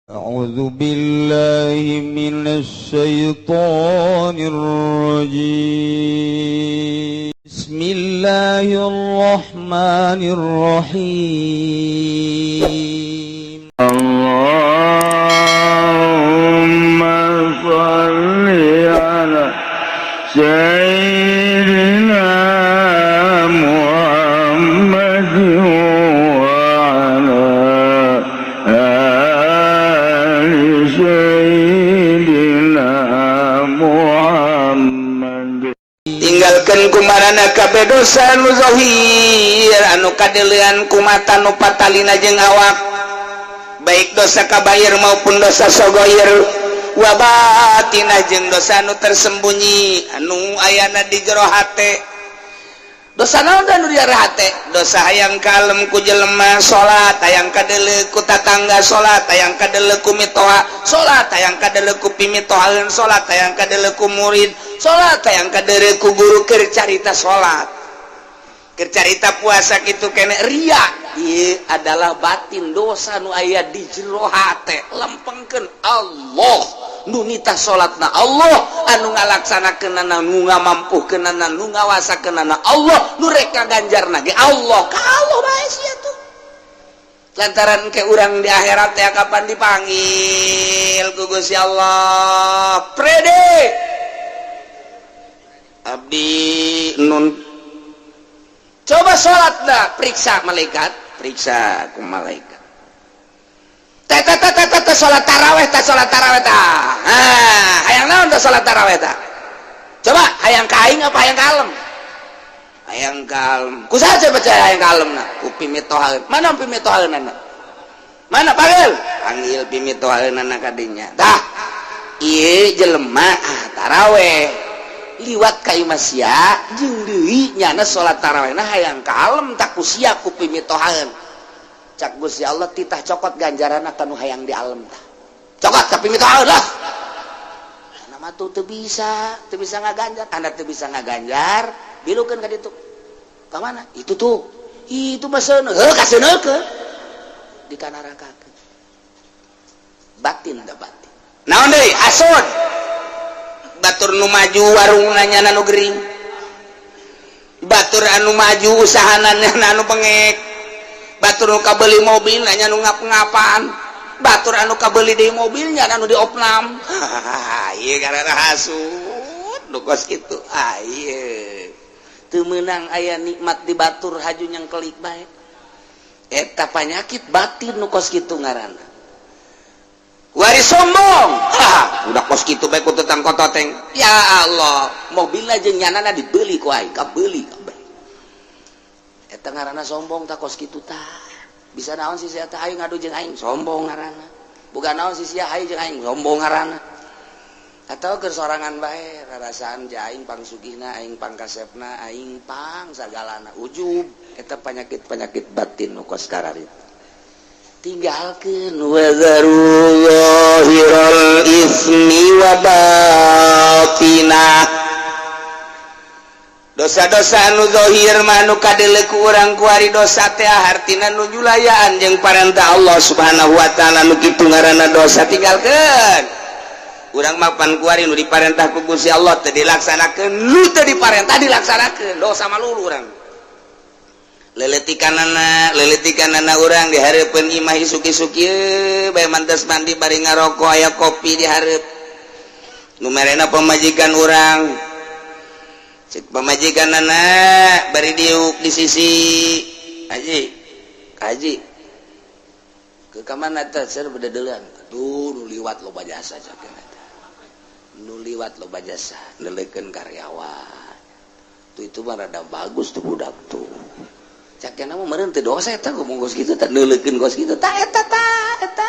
أعوذ بالله من الشيطان الرجيم. بسم الله الرحمن الرحيم. اللهم صل على سيدنا محمد وعلى آل سيدنا محمد. Tinggalkan ku maraneh kabeh dosa anu zahir, anu kadeulean ku mata, nu patalina jeung awak, baik dosa kabair maupun dosa sogoir, wa batinah jeung dosa anu tersembunyi, anu ayana di jero hate. Dosa naon anu di jero hate? Dosa hayang kalem ku jelema salat, hayang kadeuleu ku tatangga salat, hayang kadeuleu ku mitoha salat, hayang kadeuleu ku pimitohaeun salat, hayang kadeuleu ku murid salat, hayang kadeuleu ku guru keur carita salat, keur carita puasa, kitu kene ria. Ieu adalah batin, dosa nu aya di jero hate. Lempengkeun. Allah nu nitah salatna, Allah anu ngalaksanakeunana, nu ngamampuhkeunana, nu ngawasakeunana, Allah nu rek ngaganjarna ge Allah. Ka Allah bae sia tuh, lantaran ke urang di akhirat ya kapan dipanggil ku Gusti Allah, "Prede abdi nun, coba sholat dah." Periksa malaikat, periksa ku malaikat. "Teh teh teh teh teh, sholat taraweh teh, sholat taraweh tah. Ah, hayang naon teh sholat taraweh tah? Coba, hayang ka aing apa hayang kalem?" "Hayang kalem." "Ku saha coba hayang kalem?" "Nah, ku pimitohaeun." "Mana pimitohaeunana? Mana? Panggil, panggil pimitohaeunana kadinya." "Tah, ieu jelema, ah, taraweh liwat ka imah sia jeung deui nyana salat tarawehna hayang kalem tak ku sia, ku pimitohaeun." Cak Gusti Allah, "Titah cokot ganjaran kanu hayang di alam tah, cokot ka pimitohaeun lah." Nama tuh teu bisa, teu bisa ngaganjar. Anda teu bisa ngaganjar, bilukeun ka ditu. Ka mana itu tuh? Itu mah seuneu, heuh, kaseuneukeun di kanarakakeun. Batin da batin. Naon deui? Hasud. Batur nu maju warungna, nyana nu gering. Batur anu maju usahana, nyana anu bengek. Batur nu kabeli mobil, nanya nu ngap-ngapan. Batur anu kabeli deui mobilnya, anu diopnam. Ieu karena hasud nu kos kitu. Ah, ieu teu meunang aya nikmat di batur, haju nyengkelik bae. Eta panyakit batin nu kos kitu ngaranna. Wari sombong. Ha, udah kos kitu bae ku tetang kototeng. Ya Allah, mobilna jeung nyanana dibeli ku aing, kabeli kabeh. Eta ngaranna sombong tah kos kitu tah. Bisa naon sih sia tah? Ayo ngadu jeung aing, sombong ngaranna. Bukan naon sih sia, hayu jeung aing, sombong ngaranna. Atau keur sorangan bae, rarasaan ja aing pang sugihna, aing pang kasepna, aing pang sagalana, ujub. Eta penyakit-penyakit batin nu kos kararitu. Tinggalkeun. Wadzaru zahiral ismi wa batinah. Dosa-dosa anu zahir mah anu kadeuleu ku urang kuari. Dosa teh hartina nu nyulayaan jeung parentah Allah Subhanahu wa taala, nu kitu ngaranna dosa. Tinggalkeun. Urang mah pan kuari nu diparentah ku Gusti Allah teu dilaksanakeun, nu teu diparentah dilaksanakeun, dosa malulu urang. Leletikanana, leletikanana urang di hareupeun imah, isuk-isuk ieu bae mantas mandi bari ngarokok, aya kopi di hareup, nu merena pamajikan urang. Cek pamajikanana bari diuk di sisi, "Haji, haji, ke kamana teh?" "Ser bededeuleun tuh, nu liwat loba jasa." Cek eta, "Nu liwat loba jasa, neuleukeun karyawan tuh. Itu mah rada bagus tuh budak tuh." Cak mah meureun teu dosa eta ngomong kos kitu teh, neuleukeun kos kitu tah eta tah eta.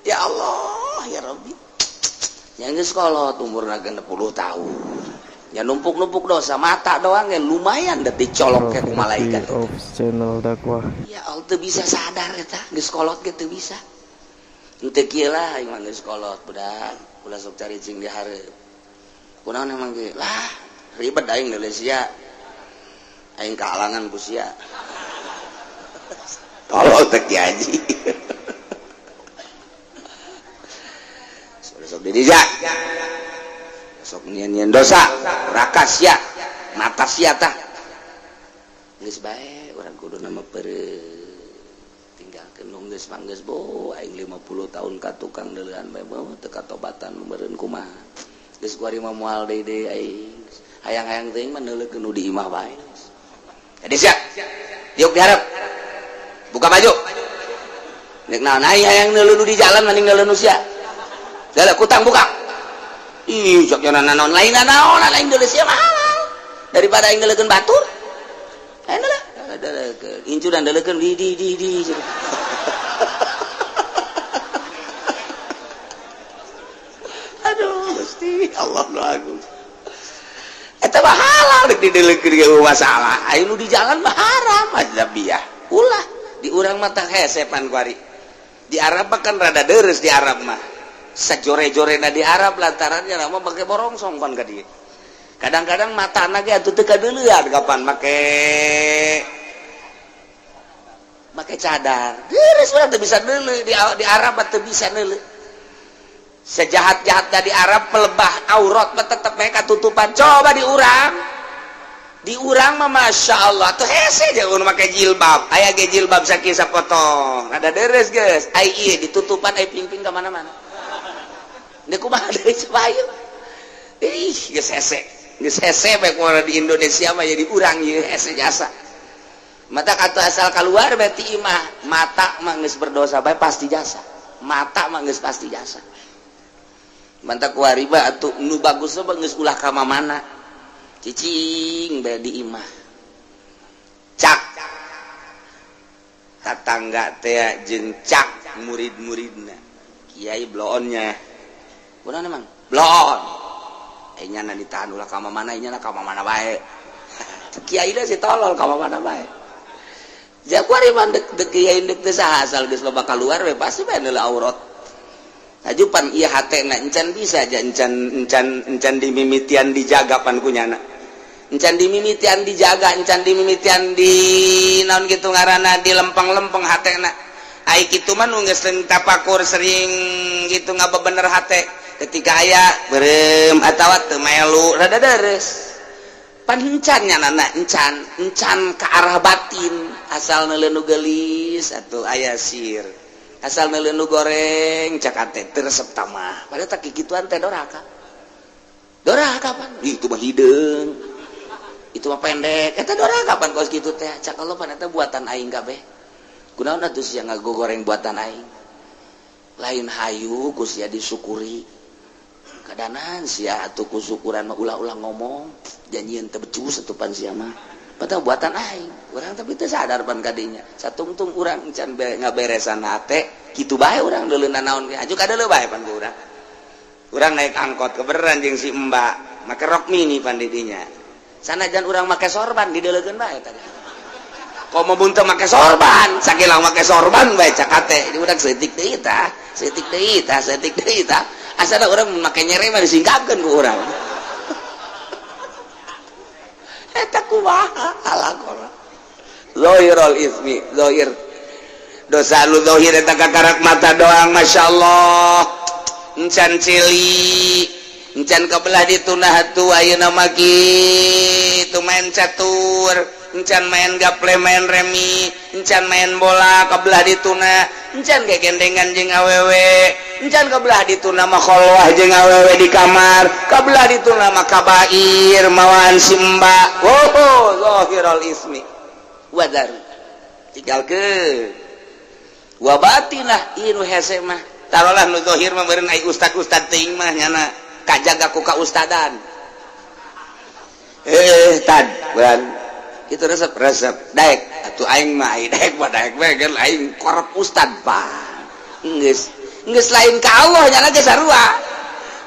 Ya Allah, ya Rabbi, yang geus kolot umurna 60 tahun ya, numpuk-numpuk dosa. Mata doang ya lumayan dah dicolok ke ku malaikat. Of channel dakwah. Ya Allah, teu bisa sadar eta geus kolot ge teu bisa. Henteu kieu lah, aing mah geus kolot, budak ulah sok caricing di hareup. Kunaon emang ge lah ribet aing deuleu sia, aing kahalangan ku sia. Tolol teh Ki Haji. Sok di dinya sok nyieun dosa raka sia mata sia tah. Geus bae urang kudu nama peureum tinggalkeun nu geus mah geus bo aing 50 tahun ka tukang deuleuan bae teu katobatan meureun kumaha geus kuari mah moal deui deui aing hayang-hayang teuing mah neuleukeun nu di imah bae. Jadi sia diuk diharap buka baju nek naon aing hayang neuleuh nu di jalan mending neuleuh nu sia. Dalah kutang buka. Ih, sok naon lain naon lain deuleuh sia mah halal daripada aing neuleukeun batur. Aing deuleuh deulekeun incuran deulekeun di. Aduh, Gusti Allah nu agung. Eta mah halal rek dideulekeun ge masalah. Aing nu di jalan mah haram ajnabiyah. Ulah di urang mah tah hesepan kuari. Di Arab kan rada deres di Arab mah. Sajore-jorena di Arab lantarannya mah make borongsong pan ka dieu. Kadang-kadang matana ge atuh teu kadeuleuan kapan make make cadar. Deres urang teu bisa deuleu di Arab mah teu bisa deuleu. Sejahat-jahatnya di Arab pelebah aurat mah tetep mereka tutupan. Coba di urang. Di urang mah Masya Allah tuh hese jeung make jilbab. Aya ge jilbab sakieu sapotong. Rada deres geus. Ai ieu ditutupan ai pingping ka mana-mana. Deuk kumaha deui coba ieu. Ih, geus hese. Geus hese bae kumaha di Indonesia mah jadi urang ieu hese jasa. Mata kata asal keluar berarti imah mata mah geus berdosa bae pasti jasa. Mata mah geus pasti jasa. Mantap kuari mah atuh nu bagus mah geus ulah ka mana. Cicing bae di imah. Cak tatangga teh jeung cak murid-muridna. Kiai bloonnya. Kunaon emang? Bloon. Eh nyana ditahan ulah ka mana nyana ka mana bae. Kiai da si tolol ka mana bae. Ja kuari mah dek dek kiai dek teu saha asal geus loba kaluar we pasti bae neuleuh aurat. Ajupan ieu hatena encan bisa aja encan encan encan dimimitian dijaga pan ku nyana. Encan dimimitian dijaga, encan dimimitian di naon kitu ngaranna di lempeng-lempeng hatena. Ai kitu mah nu geus sering tapakur sering gitu ngabebener hate. Ketika aya beureum atawa teu melu rada deres. Pan encan nyanana encan, encan ke arah batin asal neuleuh nu geulis atuh aya sir. Asal neuleuh nu goreng cak ate teu resep tamah. Padahal tak kikituan teh doraka. Doraka pan? Ih, itu mah hideung. Itu mah pendek. Eta doraka pan kos kitu teh. Cak Allah pan eta buatan aing kabeh. Kunaon atuh sia ngagogoreng buatan aing. Lain hayu ku sia disyukuri. Kadanan sia atuh ku syukuran mah ulah-ulah ngomong. Janjian teu becus atuh pan sia mah. Padahal buatan aing. Urang tapi teu sadar pan kadinya. Satungtung urang encan ngaberesan hate, kitu bae urang deuleunan naon ge. Aju kadeuleu bae pan ku urang. Urang naik angkot kebeneran jeung si Mbak, make rok mini pan di dinya. Sanajan urang make sorban dideuleukeun bae tadi. Komo mun teu make sorban, sakilang make sorban bae cak hate. Di urang seutik deui tah, seutik deui tah, seutik deui tah. Asana urang make nyere mah disingkapkeun ku urang. Eta kumaha alakona. Zahirul ismi, zahir. Dosa lu zahir eta kakarak mata doang, masyaallah. Encan cili, encan kebelah ditunah atuh ayeuna mah kitu main catur, encan main gaple, main remi, encan main bola kebelah dituna, encan gegendengan jeung awewe, encan kebelah dituna mah kholwah jeung awewe di kamar, kebelah dituna mah kabair mawaan si mbak. Oh, zahirul ismi. Wadar. Tinggalkeun. Wa batinah ieu nu hese mah. Tarolah nu zahir mah meureun ai ustad-ustad teuing mah nyana kajaga ku kaustadan. Tad, bukan. Itu resep resep daek atuh aing mah ai daek mah daek we kan aing korep ustad pan. Geus geus lain ka Allah nyana ge sarua.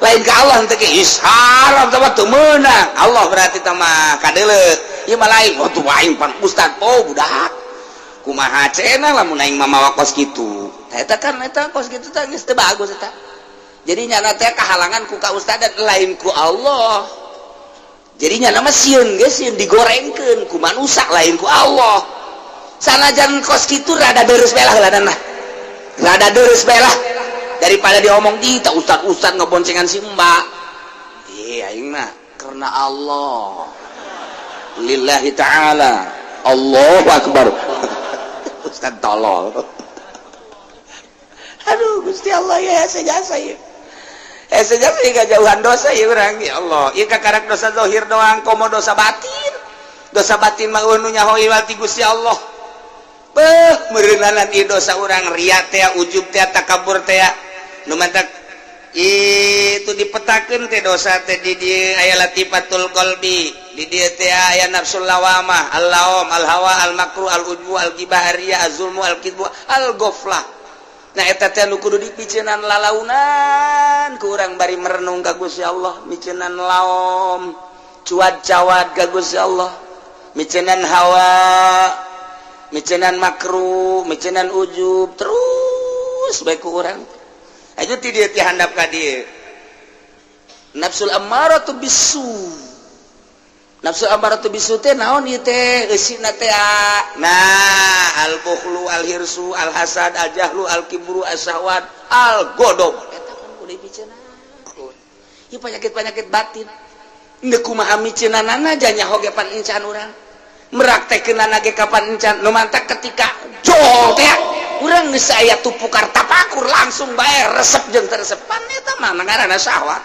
Lain ka Allah teh ge haram teh mah teu meunang. Allah berarti teh mah kadeuleu. Ieu mah lain, oh tuh aing pan ustad, oh budak. Kumaha cenah lamun aing mah mawa kos kitu. Tah eta kan eta kos kitu teh geus teu bagus eta. Jadi nyana teh kahalangan ku ka ustad dan lain ku Allah. Jadi nyana mah sieun geus sieun digorengkeun ku manusa lain ku Allah. Sanajan kos kitu rada deres bae lah heulanan mah. Rada deres bae lah. Daripada diomong kita ustad-ustad ngeboncengan si mbak. Iya, aing mah karena Allah, lillahi ta'ala. Allahu akbar. Ustad tolol. Aduh, Gusti Allah ya, jasa ya. Eh, sejak jauhan dosa ya urang, ya Allah. Ieu kakarak dosa zahir doang, komo dosa batin. Dosa batin mah nu nyaho ti Gusti Allah. Beuh, meureunanan ieu dosa urang, riya teh, ujub teh, takabur teh. Nu mantak itu dipetakeun teh dosa teh, di dieu aya latifatul qalbi, di dieu teh aya nafsul lawamah, al-laum, al-hawa, al-makru, al-ujbu, al-ghibah, riya, az-zulmu, al-kidbu, al-ghaflah. Nah, eta teh nu kudu dipiceunan lalaunan ku urang bari merenung ka Gusti Allah, miceunan laom, cuad-cawad ka Gusti Allah, miceunan hawa, miceunan makruh, miceunan ujub terus bae ku urang. Aja ti dieu ti handap ka dieu. Nafsul ammaratu bisu. Nafsu ammaratu bisu teh naon ieu teh eusina teh? Nah, al bukhlu, al hirsu, al hasad, al jahlu, al kibru, as syahwat, al godob. Eta kan kudu dipiceunan. Ieu penyakit-penyakit batin. Ndek kumaha miceunanana aja nyaho ge pan encan urang. Meraktekeunana ge kapan encan. Nu mantak ketika jol teh urang geus aya tupukar tapakur langsung bae resep jeung teu pan eta mah ngaranna syahwat.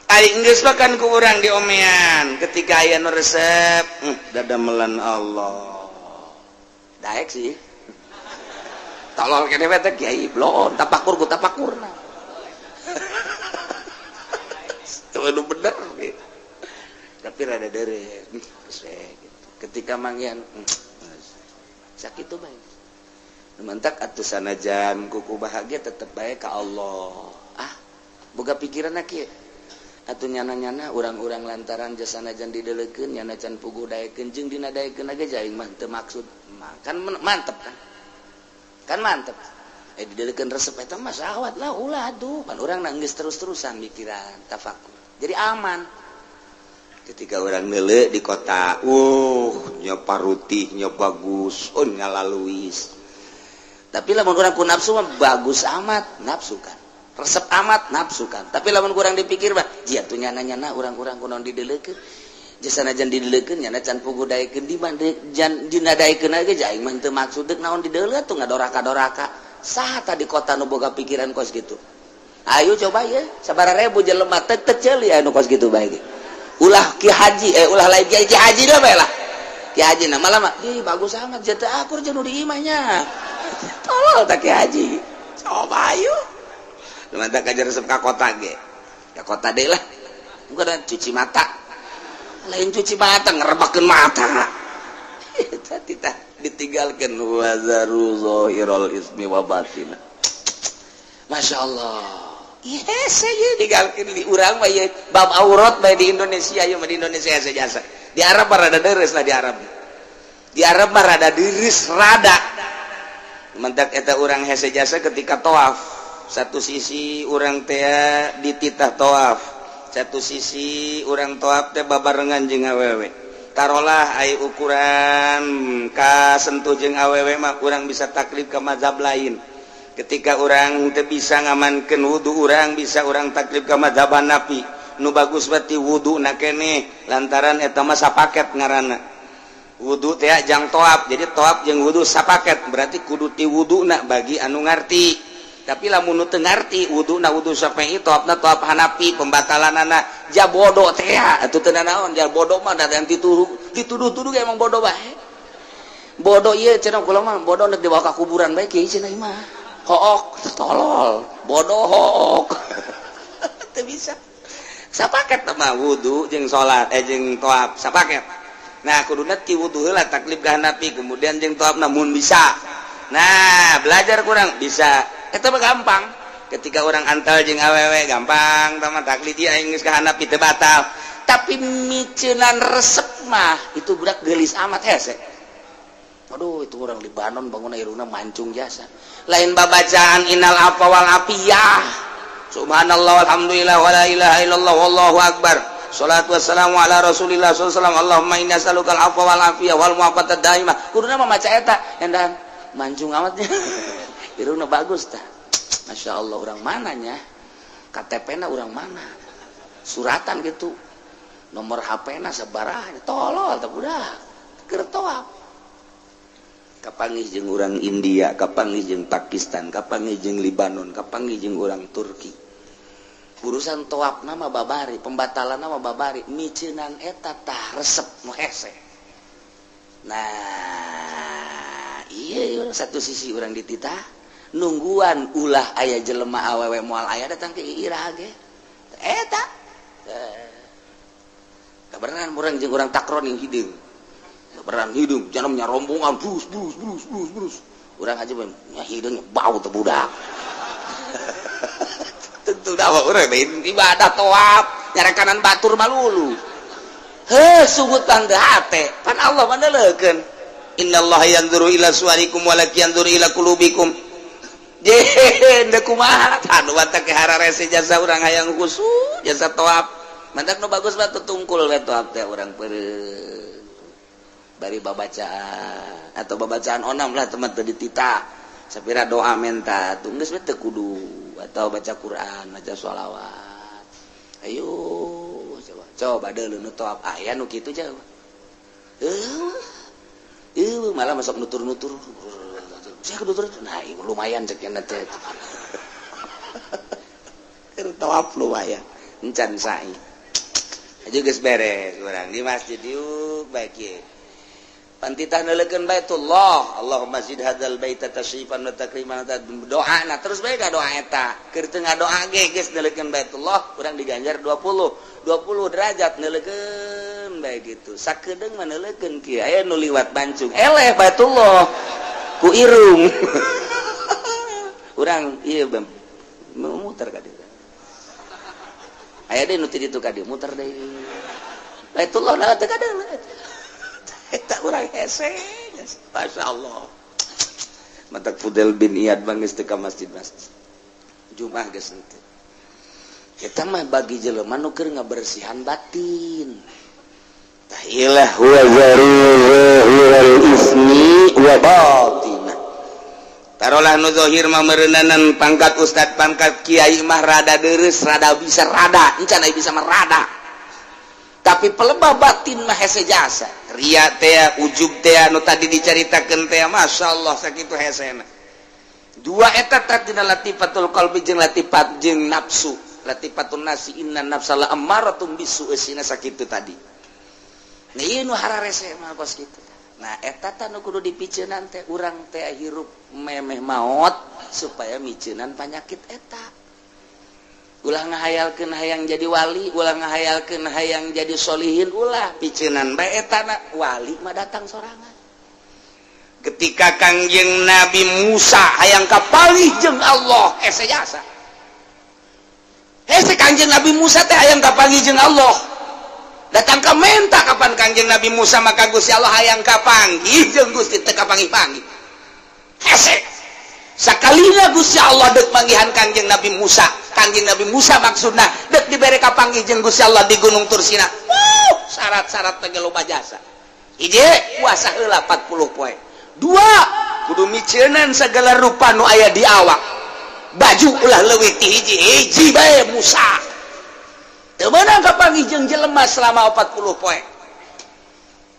Ari geus makan ku urang diomean ketika aya nu resep, dadamelan Allah. Daek sih. Tolol kene teh kiai blon tapakur ku tapakurna. Itu bener gitu. Tapi rada dere gitu. Ketika manggihan sakit tuh bae. Mantak atuh sanajan kuku bahagia tetep bae ka Allah. Ah, boga pikiran kieu. Atuh nyana-nyana urang-urang lantaran jasanajan didelekeun, nyana can puguh daekeun jeung dina daekeun ge aing mah teu maksud. Kan mantep kan? Kan mantep. Eh, didelekeun resep eta mah syahwat lah, ulah atuh. Pan urang geus terus-terusan mikiran tafakur. Jadi aman. Ketika orang nele di kota, nya parutihnya bagus, oh nyalaluis. Tapi lamun urang ku nafsu mah bagus amat, nafsu kan. Resep amat, nafsu kan. Tapi lamun kurang dipikir mah, jia tuh nyana-nyana urang-urang kunaon didelekeun. Jasanajan didelekeun, nyana can puguh daekeun, di jan dina daekeun ge aing mah teu maksud deuk naon dideuleu tuh ngadoraka-doraka. Saha tadi kota nu boga pikiran kos gitu? Ayo coba ya, sabaraha ribu jelema teu teu ceuli anu kos gitu bae ge. Ulah ki haji, eh, ulah lain ki haji dah bae lah. Ki haji nah malah mah, ih bagus amat jatuh akur jeung nu di imahnya. Tolol tak ki haji. Coba ayo. Mantap kajar resep ka kota ge. Ka kota deh lah. Bukan cuci mata. Lain cuci mata, ngerebakeun mata. Eta titah ditinggalkeun wazaru zahirul ismi wa batina. Masya Allah. Yes, saya digalkeun di urang mah ieu bab aurat bae di Indonesia ieu mah, di Indonesia jasa. Di Arab mah rada deres lah di Arab. Di Arab mah rada deres rada. Mentak eta urang hese jasa ketika tawaf. Satu sisi urang teh dititah tawaf. Satu sisi urang tawaf teh babarengan jeung awewe. Tarolah ai ukuran kasentuh jeung awewe mah urang bisa taklid ke mazhab lain. Ketika orang teu bisa ngamankeun wudu, urang bisa urang taklid ke mazhab Hanafi. Nu bagus berarti wudu na keneh lantaran eta mah sapaket ngaranna. Wudu teh jang toab, jadi toab jeung wudu sapaket, berarti kudu ti wuduna bagi anu ngarti. Tapi lamun nu teu ngarti, wuduna wudu Syafi'i, toabna toab Hanafi, pembatalanana ja bodoh teh atuh teu naon, ja bodoh mah da dituduh dituduh-tuduh emang bodoh bae. Bodoh ieu cenah kula mah bodoh nek dibawa ka kuburan bae kieu cenah mah. Hook tolol, bodoh hook. Teu bisa. Sapaket mah wudu jeung salat, eh, jeung toab sapaket. Nah, kuduna ti wudu heula taklid ka Hanafi, kemudian jeung toab namun bisa. Nah, belajar kurang bisa. Eta mah gampang. Ketika orang antal jeung awewe gampang, tama taklid ieu aing geus ka Hanafi teu batal. Tapi miceunan resep mah itu budak geulis amat hese. Aduh, itu orang Libanon bangun irungna mancung jasa. Lain babacaan innal afwa wal afiyah. Subhanallah, alhamdulillah, wala ilaha illallah, wallahu akbar. Salatu wassalamu ala Rasulillah sallallahu alaihi wasallam. Allahumma inni as'aluka al-afwa wal afiyah wal mu'afata daimah. Kuduna mah maca eta, endan mancung amatnya. Irungna bagus tah. Masya Allah, orang mananya, KTP na orang mana, suratan gitu, nomor HP na sabaraha. Tolol teh budak keur tawaf. Kapanggih jeung urang India, kapanggih jeung Pakistan, kapanggih jeung Libanon, kapanggih jeung urang Turki. Urusan tawaf nama babari, pembatalan nama babari, miceunan eta tah resep nu hese. Nah iya, satu sisi orang dititah nungguan ulah aya jelema awewe, moal aya datang ke iraha ge eta. Kabeneran urang jeung urang takron yang hideung, kabeneran hideung jangan rombongan brus brus brus brus brus. Urang aja nya hideung, bau teh budak. Tentu dah urang ibadah tawaf nyarekanan batur malulu. Heh, sugut tangga hate pan Allah mandeleukeun, innallaha yanzuru ila suwarikum walakin yanzuru ila qulubikum. Je deuk kumaha anu teh hararese jasa urang hayang khusus jasa tawaf. Mantak nu bagus mah tungkul we tawaf teh, urang peureum bari babacaan atau babacaan onam lah teman teu ditita sapira doa menta tuh geus we teu kudu, atau baca Quran, baca sholawat. Ayo coba coba deuleu nu tawaf aya nu kitu. Coba malah masuk nutur-nutur, saya nutur. Nah, lumayan cek teh tawaf, lumayan encan sa'i aja geus beres. Urang di masjid yuk, baik ye pantitah neuleukeun Baitullah, Allahumma zid hadzal baita tasyrifan wa takriman, doa. Nah, terus bae ka doa eta keur teu ngadoa ge geus neuleukeun Baitullah, urang diganjar 20 20 derajat. Neuleukeun bae gitu sakedeung mah, neuleukeun kieu aya nu liwat bancung eleh Baitullah ku irung urang. Ieu muter ka dieu, aya deui nu ti ditu ka dieu, muter deui Baitullah. Nah, teu kadang eta urang hese. Masya Allah, matak Fudel bin Iyad bangis teu ka masjid-masjid Jumat geus henteu. Eta mah bagi jelema nu keur ngabersihan batin. Tah ilah wa zaru ismi wa batinah. Tarolah nu zahir mah meureunanan pangkat ustad, pangkat kiai mah rada deres, rada bisa, rada encan aya bisa mah rada, tapi pelebah batin mah hese jasa ria teh, ujub teh nu tadi dicaritakeun teh. Masya Allah, sakitu hesena dua eta tina latifatul qalbi jeung latifat jeung nafsu, latifatun nafsi, inna nafsa la ammaratum bisu eusina sakitu tadi. Nah, ieu nu hararese mah kos kitu. Nah, eta tah nu kudu dipiceunan teh urang teh hirup memeh maot supaya miceunan panyakit eta. Ulah ngahayalkeun hayang jadi wali, ulah ngahayalkeun hayang jadi solihin, ulah, piceunan bae eta na. Wali mah datang sorangan. Ketika Kangjeng Nabi Musa hayang kapanggih jeung Allah, hese jasa hese. Kangjeng Nabi Musa teh hayang kapanggih jeung Allah, datang ke menta kapan Kangjeng Nabi Musa, maka Gusti Allah hayang kapanggih jeung Gusti teu kapanggih-panggih, hese. Sakalina Gusti Allah dek manggihan Kangjeng Nabi Musa, Kangjeng Nabi Musa maksudna dek dibere kapanggih jeung Gusti Allah di Gunung Tursina. Syarat-syarat teh loba jasa. Hiji, puasa heula 40 poe. Dua, kudu miceunan segala rupa nu aya di awak, baju ulah leuwih ti hiji. Hiji bae Musa teu meunang kapanggih jeung jelema selama 40 poe.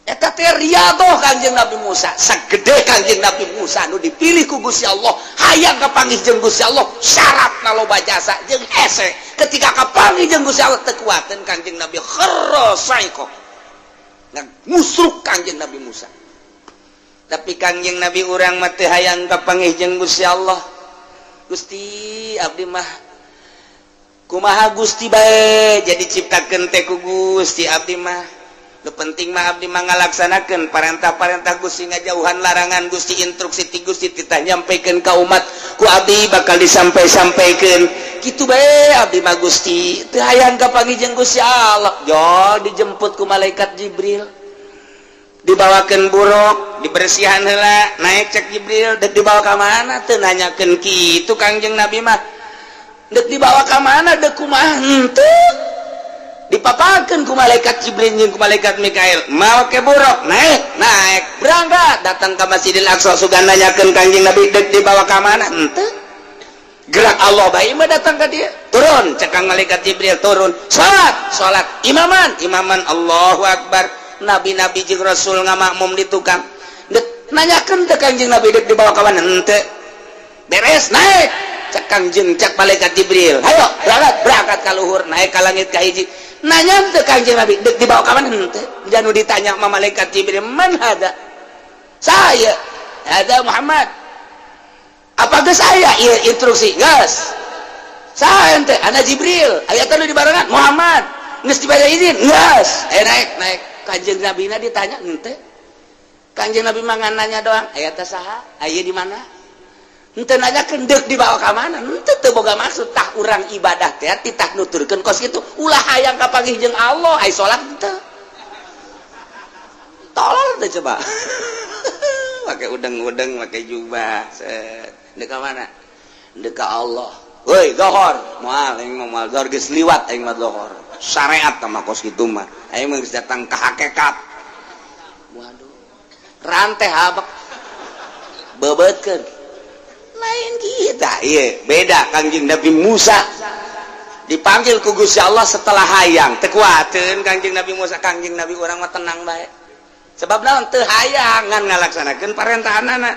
Eta teh riyadhah Kangjeng Nabi Musa. Sagede Kangjeng Nabi Musa nu dipilih ku Gusti Allah hayang kapanggih jeung Gusti Allah, syaratna loba jasa jeung hese. Ketika kapanggih jeung Gusti Allah, teu kuateun Kangjeng Nabi, kharra saiqo, ngusruk Kangjeng Nabi Musa. Tapi Kangjeng Nabi urang mah teu hayang kapanggih jeung Gusti Allah. Gusti, abdi mah kumaha Gusti bae, jadi ciptakeun teh ku Gusti. Abdi mah nu penting mah abdi mah ngalaksanakeun parentah-parentah Gusti, ngajauhan larangan Gusti, instruksi ti Gusti titah nyampaikan ka umat, ku abdi bakal disampai-sampaikan, kitu bae abdi mah. Gusti, teu hayang kapanggih jeung Gusti Allah. Jo dijemput ku malaikat Jibril, dibawakan buruk, dibersihan heula, naik. Cek Jibril, dek dibawa ka mana? Teu nanyakeun kitu Kangjeng Nabi mah. Dek dibawa ka mana, dek kumaha, henteu. Dipapakeun ku malaikat Jibril jeung ku malaikat Mikail, mau ke buruk, naik, naik, berangkat, datang ke Masjidil Aqsa. Sugan nanyakeun Kangjeng Nabi dek dibawa ka mana, henteu. Gerak Allah bae mah datang ka dia. Turun cek Kang malaikat Jibril, turun. Salat, salat, imaman, imaman, Allahu akbar. Nabi-nabi jeung rasul ngamakmum di tukang. Dek nanyakeun teh Kangjeng Nabi dek dibawa ka mana henteu. Beres naik cek Kangjeng, cek malaikat Jibril. Hayo berangkat, berangkat ka luhur, naik ka langit ka hiji. Nanya teh Kangjeng Nabi dek dibawa ka mana henteu. Janu ditanya sama malaikat Jibril, "Man hada?" Saya. Ada Muhammad. Apa geus aya ieu instruksi? Geus. Saha ente? Ana Jibril. Aya teh nu dibarengan Muhammad. Geus dibaca izin? Geus. Eh naik, naik. Kanjeng Nabi na ditanya henteu. Kanjeng Nabi mah ngan nanya doang, aya teh saha? Aya di mana? Henteu nanyakeun deuk dibawa ka mana? Henteu, teu boga maksud. Tah, urang ibadah teh titah nuturkeun kos kitu. Ulah hayang kapanggih jeung Allah, ai salat henteu. Tolol teh coba. Pakai udeng-udeng, pakai jubah, set. Deuk ka mana? Deuk ka Allah. Woi, dohor. Moal aing mah, moal dohor, geus liwat aing mah dohor. Syariat mah kos kitu mah. Aing mah geus datang ka hakikat. Waduh. Rantai habak. Bebeutkeun. Lain kita, iya, beda Kangjeng Nabi Musa. Dipanggil ku Gusti Allah setelah hayang. Teu kuateun Kangjeng Nabi Musa, Kangjeng Nabi urang mah tenang bae. Sebab naon? Teu hayang ngan ngalaksanakeun parentahanana.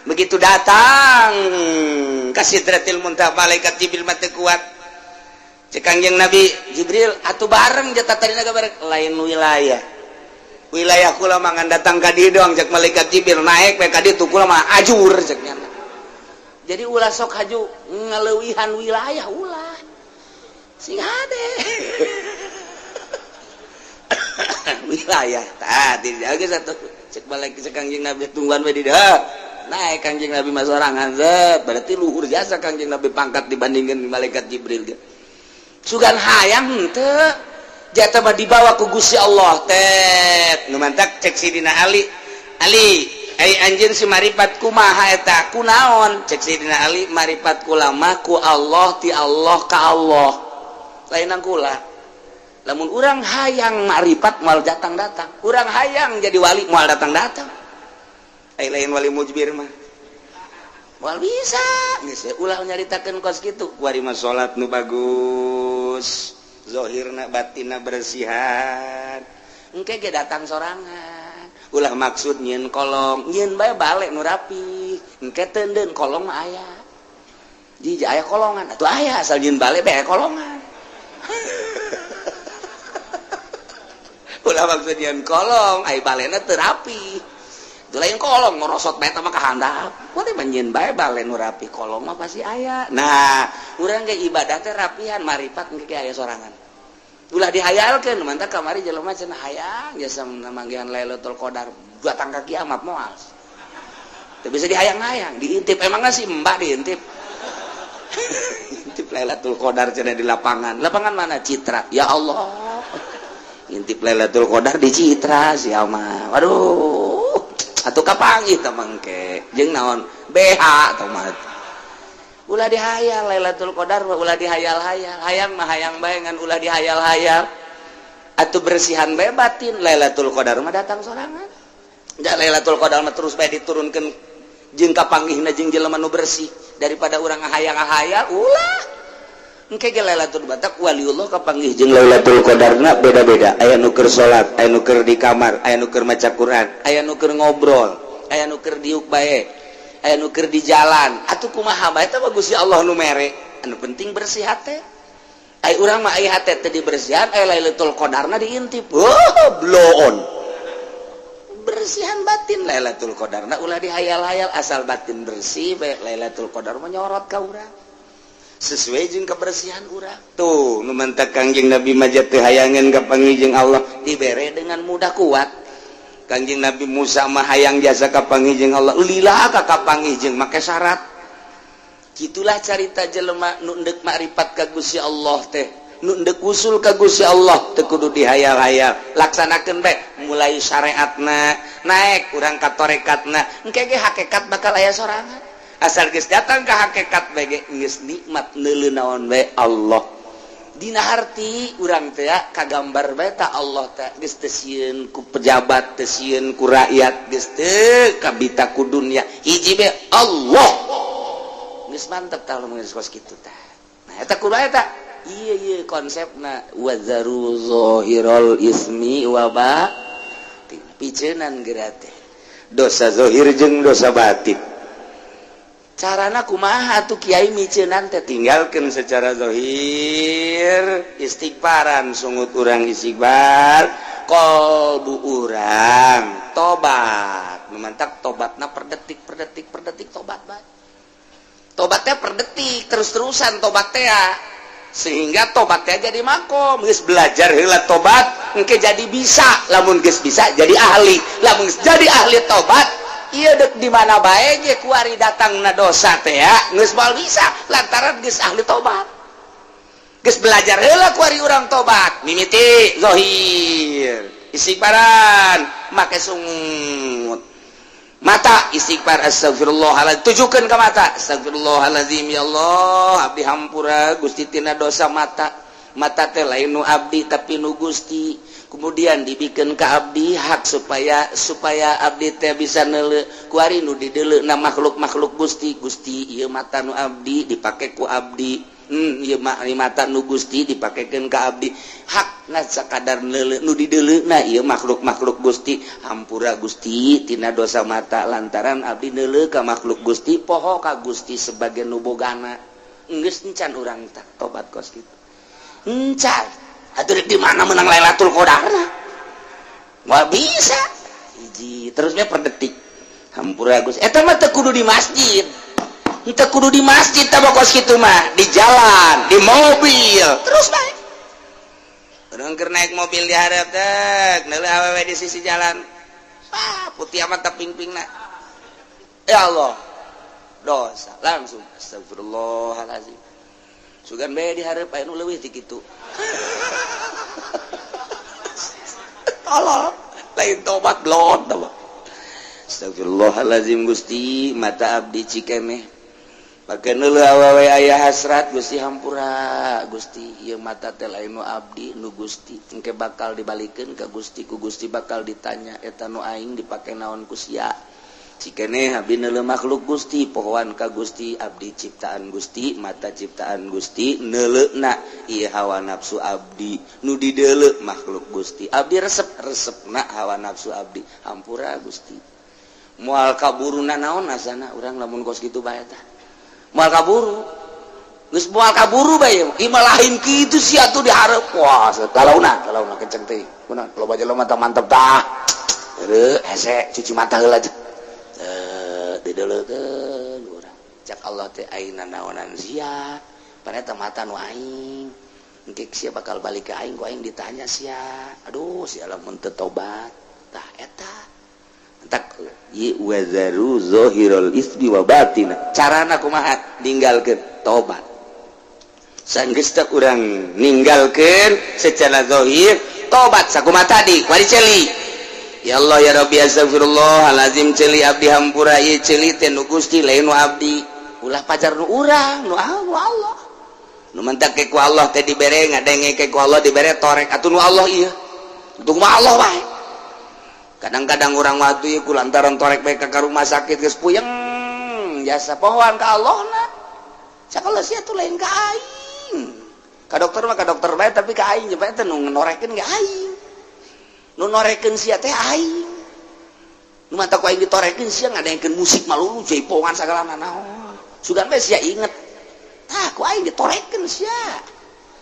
Begitu datang ka Sidratil Muntaha, malaikat Jibril mah teu kuat. Cek Kangjeng Nabi Jibril, atuh bareng jatah tadina bareng lain wilayah. Wilayah kula mah ngan datang ka dieu doang, cek malaikat Jibril, naik we ka ditu kula mah ajur, cek nya. Jadi ulah sok haju ngaleuwihan wilayah, ulah. Sing hade. Wilayah tah dijaga satu cek balik cek Kangjeng Nabi, tungguan we di dieu. Naik Kangjeng Nabi mah sorangan zet, berarti luhur jasa Kangjeng Nabi pangkat dibandingkan malaikat Jibril ge. Sugan hayang henteu. Jatah mah dibawa ku Gusti Allah tet. Nu mantak cek Sidina Ali. Ali, ai anjeun si maripat kumaha eta? Kunaon? Cek Sidina Ali, maripat kula mah ku Allah, ti Allah ka Allah. Lainan kula. Lamun urang hayang maripat moal datang-datang. Urang hayang jadi wali moal datang-datang. Ai lain wali mujbir mah. Moal bisa. Geus ulah nyaritakeun kos kitu. Kuari mah salat nu bagus. Zohirna batinna bersihan. Engke ge datang sorangan. Ulah maksud nyieun kolong, nyieun bae balik nu rapi. Engke teundeun kolong mah aya. Jiji aya kolongan, atuh aya asal nyieun balik bae kolongan. Ulah maksud nyieun kolong, ai balena teu rapi. Itu lain kolong ngorosot bae mah ka handap. Kuari mah nyieun bae bale nu rapi, kolong mah pasti aya. Nah, urang ge ibadah teh rapihan, maripat engke ge aya sorangan. Ulah dihayalkeun, mantap kamari jelema cenah hayang jasa manggihan Lailatul Qadar datang ka kiamat moal. Teu bisa dihayang-hayang, diintip emangna si Mbak diintip. Intip Lailatul Qadar cenah di lapangan. Lapangan mana? Citra. Ya Allah. Intip Lailatul Qadar di Citra sia mah. Waduh. Atuh kapanggih teh mangke. Jeung naon? BH tah mah. Ulah dihayal Lailatul Qadar mah, ulah dihayal-hayal. Hayang mah hayang bae ngan ulah dihayal-hayal. Atuh bersihan bae batin, Lailatul Qadar mah datang sorangan. Da Lailatul Qadar mah terus bae diturunkeun jeung kapanggihna jeung jelema nu bersih daripada urang ngahayang-ngahayal ulah. Engke ge Lailatul Batak waliullah kapanggih jeung Lailatul Qadarna beda-beda. Aya nu keur salat, aya nu keur di kamar, aya nu keur maca Quran, aya nu keur ngobrol, aya nu keur diuk bae, aya nu keur di jalan. Atuh kumaha bae teh Gusti Allah nu mere. Anu penting bersih hate. Ai urang mah ai hate teh dibersihan, ai Lailatul Qadarna diintip. Oh, bloon. Bersihan batin Lailatul Qadarna ulah dihayal-hayal, asal batin bersih bae Lailatul Qadar mah nyorot ka urang. Sesuai jeung kebersihan urang. Tuh, nu mantak Kangjeng Nabi mah teu hayangeun kapanggih jeung Allah dibere dengan mudah kuat. Kangjeng Nabi Musa mah hayang jasa kapanggih jeung Allah, lila ka kapanggih jeung make syarat. Gitulah carita jelema nu endek makrifat ka Gusti Allah teh, nu endek usul ka Gusti Allah teu kudu dihayal-hayal, laksanakeun bae mulai syariatna naik urang ka torekatna, engke ge hakikat bakal aya sorangan. Asal geus datang ka hakikat bae ge geus nikmat neuleu naon bae Allah. Dina harti urang teh kagambar bae ta Allah teh geus teu sieun ku pejabat, teu sieun ku rakyat, geus teu kabita ku dunya, hiji bae Allah. Geus mantep tah lamun geus kos kitu tah. Nah, eta kudu eta. Iya iya konsepna wazaru zahirul ismi wa batin. Piceunan geura teh. Dosa zahir jeung dosa batin. Carana kumaha atuh kiai miceunan teh? Tinggalkeun secara zahir, istighfaran, sungut urang istighfar, kolbu urang tobat. Memantak tobatna per detik, per detik, per detik tobat bae. Tobatnya per detik, terus-terusan tobat teh, sehingga tobatnya jadi makom. Geus belajar heula tobat, engke jadi bisa. Lamun geus bisa, jadi ahli. Lamun geus jadi ahli tobat, iya, dek di mana bae ge kuari datangna dosa teh ya geus moal bisa, lantaran geus ahli tobat. Geus belajar heula kuari urang tobat, mimiti zahir, istighfaran make sungut mata, istighfar, astagfirullahaladzim, tujukan ke mata, astagfirullahaladzim, ya Allah, abdi hampura Gusti tina dosa mata. Mata teh lain nu abdi, tapi nu Gusti. Kemudian dibikin ke abdi hak supaya supaya abdi teh bisa neule, kuari nu dideuleu na makhluk-makhluk Gusti. Gusti, ieu mata nu abdi, dipake ku abdi. Ieu mata nu Gusti, dipakekeun ka abdi hak ngan sakadar neule, nu dideuleu na ieu makhluk-makhluk Gusti. Hampura Gusti tina dosa mata, lantaran abdi neule ka makhluk Gusti, poho ka Gusti sebagai nu bogana. Geus encan urang tak tobat kos kitu? Encan atuh. Di mana menang Lailatul Qadarna? Moal bisa. Hiji terusnya per detik hampura Gusti. Eta mah teu kudu di masjid, teu kudu di masjid tah kos kitu mah, di jalan, di mobil terus bae. Urang keur naik mobil, di hareup teh neuleuh awewe di sisi jalan. Ah, putih amat ping-pingna. Ya Allah, dosa langsung, astagfirullahalazim. Sugan bae di hareup aya nu leuwih ti kitu. Tolol, lain tobat, blon tobat. Astagfirullahalazim, Gusti, mata abdi cikeneh pake neuleuh awewe, aya hasrat. Gusti, hampura Gusti, ieu mata teh lain nu abdi, nu Gusti. Engke bakal dibalikeun ka Gusti, ku Gusti bakal ditanya, eta nu aing dipake naon ku sia? Cikeneh abdi neuleuh makhluk Gusti, pohoan ka Gusti, abdi ciptaan Gusti, mata ciptaan Gusti, neuleuhna ieu hawa nafsu abdi, nu dideuleu makhluk Gusti, abdi resep, resepna hawa nafsu abdi. Hampura Gusti. Moal kaburu naon asana urang lamun kos kitu bae tah. Moal kaburu, geus moal kaburu bae. Imah lain kitu sia tuh dihareup. Wah, galauna galauna kenceng teh. Kunaon loba jelema mata mantep tah. Heueuh, hese cuci mata heula teh, dideuleukeun urang. Cak Allah teh, ayeuna naonan sia? Paneta mata nu aing, engke sia bakal balik ke aing, ku aing ditanya sia. Aduh, sia lamun teu tobat tah. Eta tak wazaru zahirul ismi wa batina. Carana kumaha ninggalkeun? Tobat. Sanggeus teh urang ninggalkeun secara zahir, tobat sakumaha tadi wari ceuli, ya Allah, ya Rabbi, astagfirullahalazim, ceuli abdi hampura, ieu ceuli teh nu Gusti, lain nu abdi. Ulah pajar nu urang, nu Allah. Nu mentak ku Allah teh dibere ngadenge, ku Allah dibere torek atuh nu Allah ieu. Untuk mah Allah bae. Kadang-kadang orang waktu ku lantaran torek bae ka rumah sakit, geus puyeng jasa, pohoan ka Allah na. Cak Allah, sia tuh lain ka aing. Ka dokter mah ka dokter bae, tapi ka aing bae teh nu norekeun ge aing, nu norekeun sia teh aing. Nu mata ku aing ditorekeun, sia ngadengkeun musik malulu, jaipongan sagala naon. Sugan bae sia inget tah, ku aing ditorekeun sia.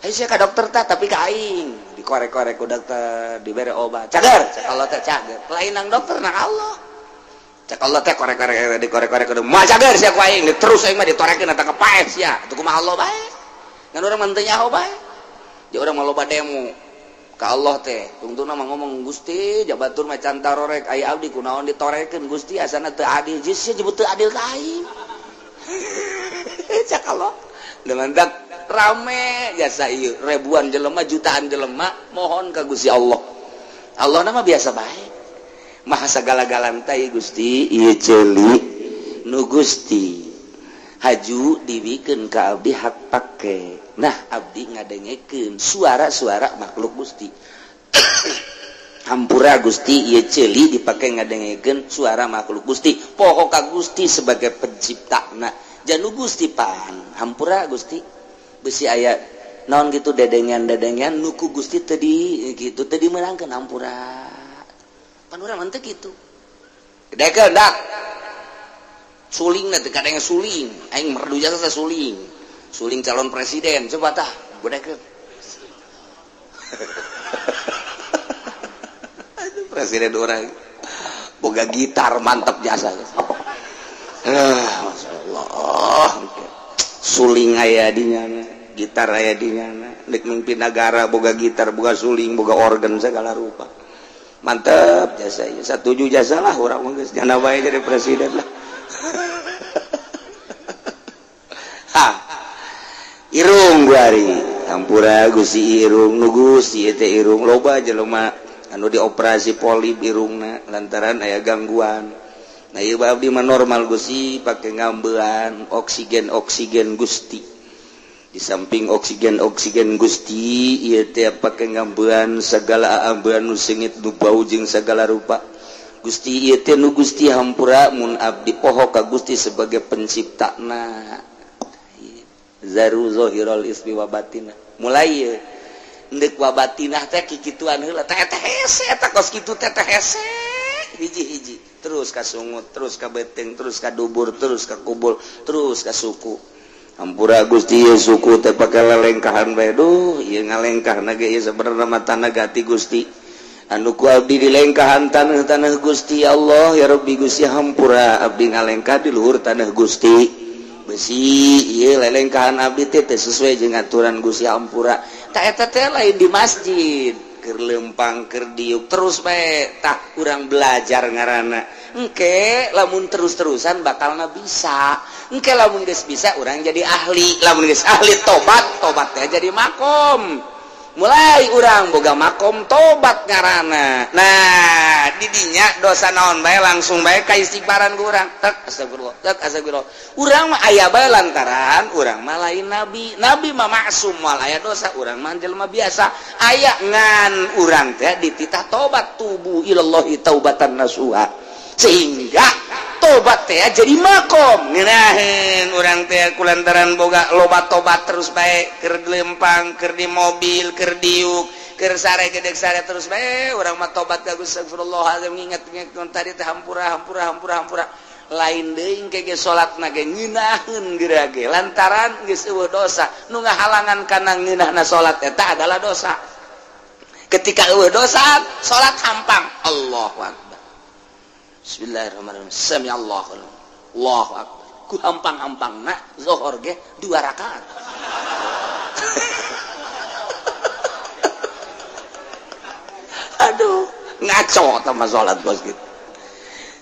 Ayo sia ka dokter tah, tapi ka aing dikorek-korek ku dokter, dibere obat, cager. Cak Allah teh cager. Lain nang dokter, nang Allah. Cak Allah teh korek-korek, dikorek-korek kudu mah cager sia ku aing. Terus aing mah ditorekeun eta kepaes sia. Atuh kumaha Allah bae? Ngan urang mah teu nyaho bae. Di urang mah loba demo ka Allah teh. Tungtungna mah ngomong, Gusti, jabatur mah can tarorek, aya abdi kunaon ditorekeun Gusti? Asana teu adil. Geus sia jebut teu adil ka aing. Cak Allah dengan dak rame jasa ieu, ribuan jelema, jutaan jelema mohon ka Gusti Allah. Allah nama biasa bae, maha sagala-galana. Gusti, ieu ceuli nu Gusti, haju dibikeun ka abdi hak pake. Nah, abdi ngadengekeun suara-suara makhluk Gusti. Hampura Gusti, ieu ceuli dipake ngadengekeun suara makhluk Gusti, poho ka Gusti sebagai pencipta. Nah, Janu Gusti pan hampura Gusti besi aya naon gitu dedengan-dedengan nu ku Gusti tadi gitu tadi meunangkeun hampura. Pan urang mah teu kitu. Gedekeun dak. Suling teh kadang suling, aing merdu jasa suling. Suling calon presiden coba tah gedekeun. Presiden orang boga gitar mantap jasa. Masya Allah, suling aya di nyana, gitar aya di nyana, dek mimpin negara boga gitar, boga suling, boga organ segala rupa. Mantap jasa, satuju jasa lah urang mah geus jana bae jadi presiden lah. Ha. Irung guari, hampura Gusti irung, nu Gusti teh irung loba jelema anu dioperasi polip irungna lantaran aya gangguan. Nah ieu abdi mah normal Gusti pake ngambean oksigen oksigen Gusti. Di samping oksigen oksigen Gusti ieu teh pake ngambean segala ambean nu seungit nu bau jeung segala rupa. Gusti ieu teh nu Gusti hampura mun abdi poho ka Gusti sebagai penciptana. Zaru zahiral ismi wa batina. Mulai ieu ndek wa batinah teh kikituan heula teh teh hese eta kos kitu teh teh hese hiji-hiji terus ka sungut terus ka beuteung terus ka dubur terus ka kubul terus ka suku. Hampura Gusti ieu suku teh pake lelengkahan bae duh ieu ngalengkahna ge ieu sabenerna mah tanah gati Gusti anu ku abdi dilengkahan tanah-tanah Gusti Allah ya Rabbi Gusti hampura abdi ngalengkah di luhur tanah Gusti besi ieu lelengkahan abdi teh sesuai jeung aturan Gusti hampura. Ta eta teh lain di masjid keur lempang keur diuk terus bae tah urang belajar ngaranna engke lamun terus-terusan bakalna bisa engke lamun geus bisa urang jadi ahli lamun geus ahli tobat tobat teh jadi makom mulai urang boga makom tobat ngaranna. Nah didinya dosa naon bae langsung bae ka istighfaran ku urang tek astagfirullah tek astagfirullah. Urang mah aya bae lantaran urang mah lain nabi, nabi mah maksum moal aya dosa, urang mah jelema biasa aya ngan urang teh dititah tobat tubu ilallahi taubatan nasuha sehingga tobat teh jadi makom ngeunaheun urang teh kulantaran boga loba tobat terus bae keur lempang keur di mobil keur diuk keur sare gedeg sare terus bae urang mah tobat ka Gusti astagfirullahalazim nginget-nginget tadi teh hampura hampura hampura hampura lain deui engke ge salatna ge ngeunaheun geura ge lantaran geus eueuh dosa nu ngahalangan kana ngeunahna salat eta adalah dosa. Ketika eueuh dosa salat hampang Allahu akbar. Bismillahirrahmanirrahim. Sami Allahu Allahu akbar. Ku hampang-hampangna zuhur ge 2 rakaat. Aduh, ngaco sama salat bos gitu.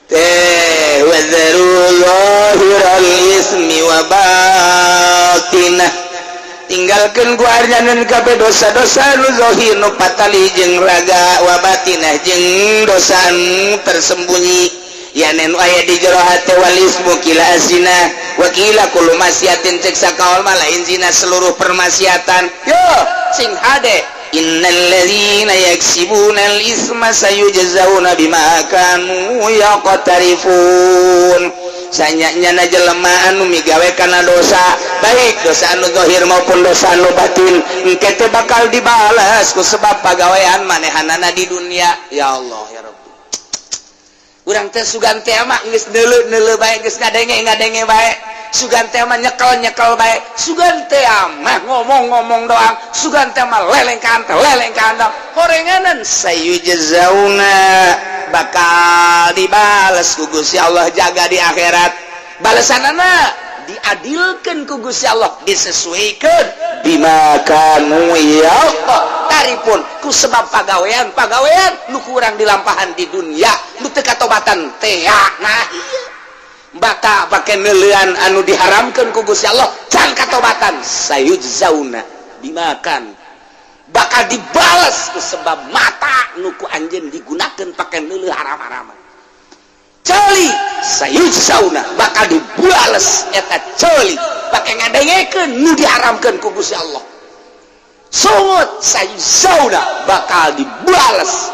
Teh wadharu zahiral ismi wa batinah. Tinggalkeun ku arjanan kabeh dosa-dosa nu zahir nu patali jeung raga wa batinah jeung dosa nu tersembunyi yanen aya di jero hate wal ismu kila azina wa kila kullu maksiatin cek sakaol mah lain zina seluruh permaksiatan yo sing hade innal ladzina yaksibuna al isma sayujzauna bima kanu yaqtarifun. Sanyanya jelema anu migawe kana dosa baik dosa anu zahir maupun dosa anu batin engke teh bakal dibalas ku sebab pagawean manehanana di dunia. Ya Allah ya Rabbi, urang teh sugan teh mah geus neuleu-neuleu bae geus ngadenge-ngadenge bae sugan teh mah nyekel-nyekel bae sugan teh mah ngomong-ngomong doang sugan teh mah lelengkahan teh lelengkahan horenganan sayujzauna bakal dibales ku Gusti Allah jaga di akhirat balesanana diadilkeun ku Gusti Allah disesuaikan bima kanu yaqtarifun ku sebab pagawean pagawean nu kurang dilampahan di dunia nu teu katobatan teh. Nah ieu baka pake neuleuan anu diharamkeun ku Gusti Allah can katobatan sayujzauna bima kan bakal dibales ku sebab mata nu ku anjeun digunakeun pake neuleuh haram-haraman ceuli sayujzauna bakal dibales eta ceuli pake ngadengekeun nu diharamkeun ku Gusti Allah sungut sayujzauna bakal dibales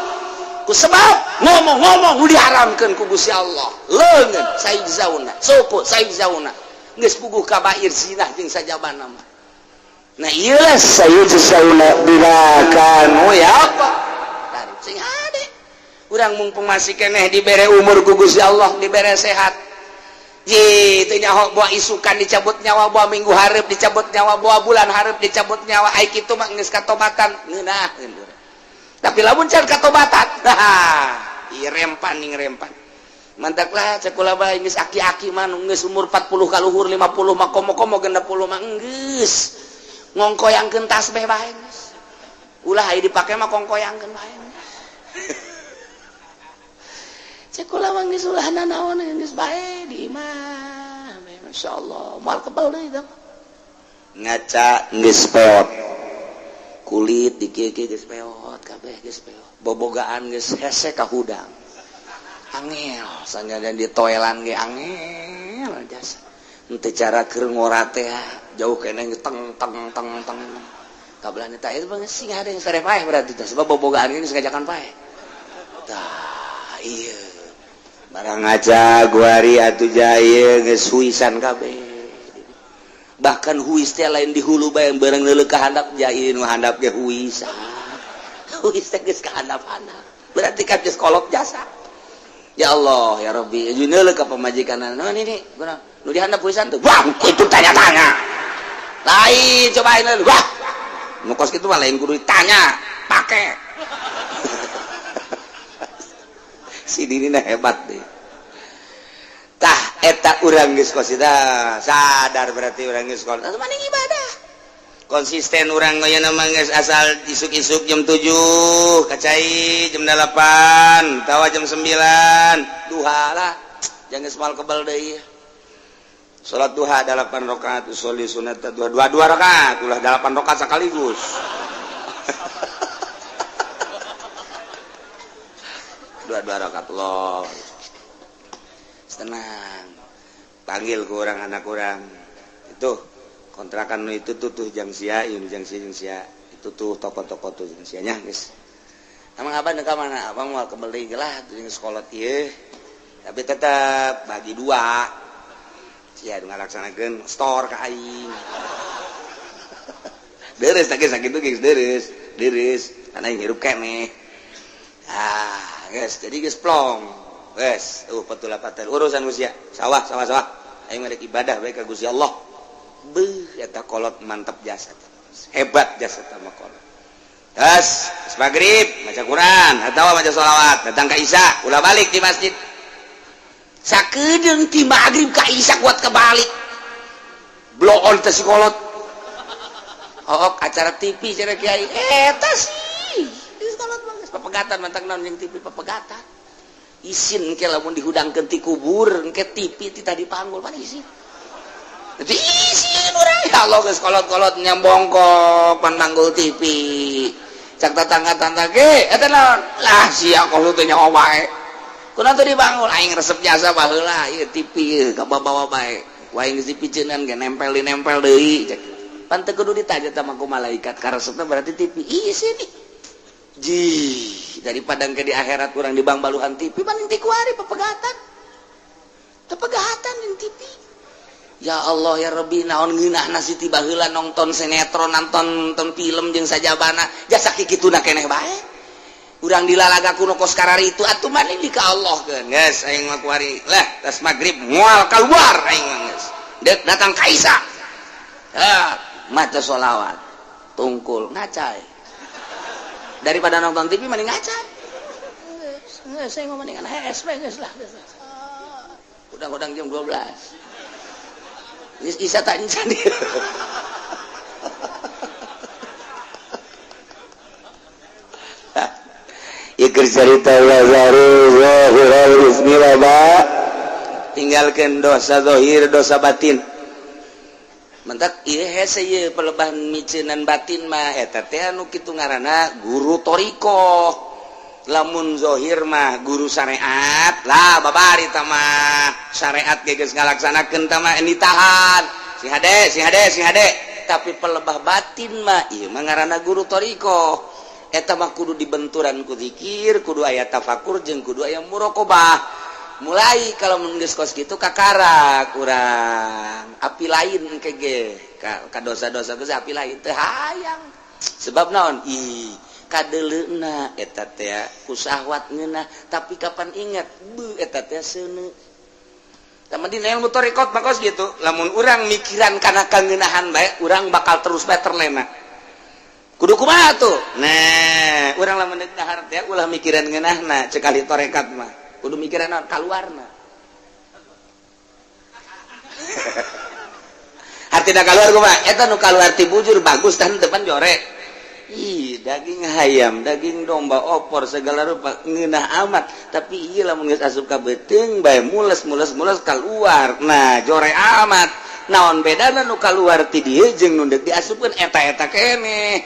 ku sebab ngomong-ngomong nu diharamkeun ku Gusti Allah leungeun sayujzauna suku sayujzauna Geus puguh kabair zinah jeung sajabana mah. Nah ieu Sayujzauna bima kanu ya apa? Sing hade. Urang mumpung masih keneh dibere umur ku Gusti Allah, dibere sehat. Ye, teu nyaho boa isukan dicabut nyawa, boa minggu hareup dicabut nyawa, boa bulan hareup dicabut nyawa. Ai kitu mah geus katobatan ngeunaheun. Tapi lamun can katobatan, hah, ieu rempan ning rempan. Mantaklah cek kula bae geus aki-aki mah nu geus umur 40 ka luhur 50 mah komo-komo 60 mah geus ngongkoyangkeun tasbih bae geus. Ulah aya dipake mah kongkoyangkeun bae. Cek kula mah geus ulah nanaon geus bae di imah. Masyaallah, moal kebal deui tah. Ngaca geus peot. Kulit di kieu geus peot kabeh geus peot. Bobogaan geus hese ka hudang. Angel sanajan di toelan ge angel jasa. Henteu cara keur ngora teh jauh keneh teng teng teng teng. Kabelah teh itu bang sing ada yang sare paeh berarti teh sebab bobogaan geus ngajakan paeh. Tah ieu Barang ngaca guari atuh jaya geus huisan kabeh. Bahkan huis teh lain di hulu bae bareng leuleuk ka handap jai nu handap ge huisan. Huis teh geus ka handap-handap. Berarti kan geus kolot jasa. Ya Allah ya Rabbi, jeung leuleuk ka pamajikan naon ini kunaon nu di handap huisan tuh. Wah, itu tanya-tanya. Lain cobain leuleuk. Wah. Nu kos kitu mah lain kudu ditanya, pake. Si dini hebat deh. Tah eta urang geus kosida sadar berarti urang geus kolot. Atuh maning ibadah. Konsisten urang ayeuna mah geus asal isuk-isuk jam 7, kacai jam 8, tawa jam 9, duha lah. Jangan geus moal kebal deui. Salat duha 8 rakaat, usolli sunat duha 2 2 rakaat, ulah 8 rakaat sekaligus. Dua dua rakaat Allah. Tenang. Panggil ke orang anak orang. Itu kontrakan itu tuh tuh jang sia, ieu jang sia jang sia. Itu tuh toko-toko tuh jang sianya geus. Emang abang ka mana? Abang moal kebeli lah jeung sekolah ieu. Tapi tetap bagi dua. Sia nu ngalaksanakeun store ka aing. Deres teh sakitu geus deres, deres. Karena aing hirup keneh. Ah, guys, jadi geus plong. Guys, petul patel urusan Gusti sawah sawah sawah. Aing mah ibadah bae ka Gusti Allah. Beuh eta kolot mantap jasa. Hebat jasa tah mah kolot. Geus, maghrib maca Quran atawa maca sholawat, datang ka Isya, ulah balik di masjid. Sakedeung ti maghrib ka Isya kuat kebalik. Bloon teh si kolot. Oh, acara TV cenah kiai. Eta sih. Kolot mah geus papegatan mantang naon jeung TV papegatan. Isin ke lamun dihudangkeun ti kubur engke TV ti tadi panggul pan isin. Jadi isin urang ya Allah geus kolot-kolot nyambongkok pan manggul TV. Cak tetangga-tetangga ge eta naon? Lah sia kolot teh nyawa bae. Kunaon teu dibangun aing resep jasa baheula ieu TV ieu kabawa bae. Wae geus dipiceunan ge nempel dinempel deui cek. Pan teu kudu ditanya tah ku malaikat karesepna berarti TV. Isin ji daripada ke di akhirat kurang di bang baluhan TV paling tikuari pepegatan tepegatan yang TV. Ya Allah ya Rabbi naon ngeunah nasi tiba heula nonton sinetron nonton nonton film jeung sajabana jasa kikituna keneh bae urang dilalaga kuno kos karari itu atuh maning di ka Allah keun geus aing mah kuari lah tas magrib moal keluar aing mah geus deuk datang ka Isa ah maca sholawat tungkul ngacai daripada nonton TV mending ngaca. Geus saya mah mendingan HS we geus lah. Udang-udang jam 12. Geus isa tak encan. Ieu keur carita wazaru zahiral ismi wa ba. Tinggalkeun dosa zahir, dosa batin. Mentak ieu hese ieu pelebahan miceunan batin mah eta teh anu kitu ngaranna guru thariqah. Lamun zahir mah guru syariat lah babari tah mah syariat ge geus ngalaksanakeun tah mah ditahan. Si hade, si hade, si hade. Tapi pelebah batin mah ieu mah ngaranna guru thariqah. Eta mah kudu dibenturan ku zikir, kudu aya tafakur jeung kudu aya muraqabah. Mulai kalau mun geus kos kitu kakara kurang api lain engke ge ka dosa-dosa geus api lain teu hayang. Sebab naon? Ih, kadeleuna eta teh ku syahwat ngeunah, tapi kapan ingat beuh eta teh seuneu. Tah, dina ilmu thoriqot mah kos gitu. Lamun urang mikiran kana kangeunahan bae, urang bakal terus bae terlena. Kudu kumaha tuh? Nah, urang lamun deuk dahar teh ulah mikiran ngeunahna, cek ahli torekat mah. Kudu mikiran naon? Kaluarna. Hartina kaluar kumaha? Eta nu kaluar ti bujur bagus tah depan jorek. Ih, daging hayam, daging domba, opor segala rupa ngeunah amat, tapi ieu lamun geus asup ka beuteung bae mules mules mules keluar. Nah, jore amat. Naon bedana nu kaluar ti dieu jeung nu deuk diasupkeun eta-eta keneh.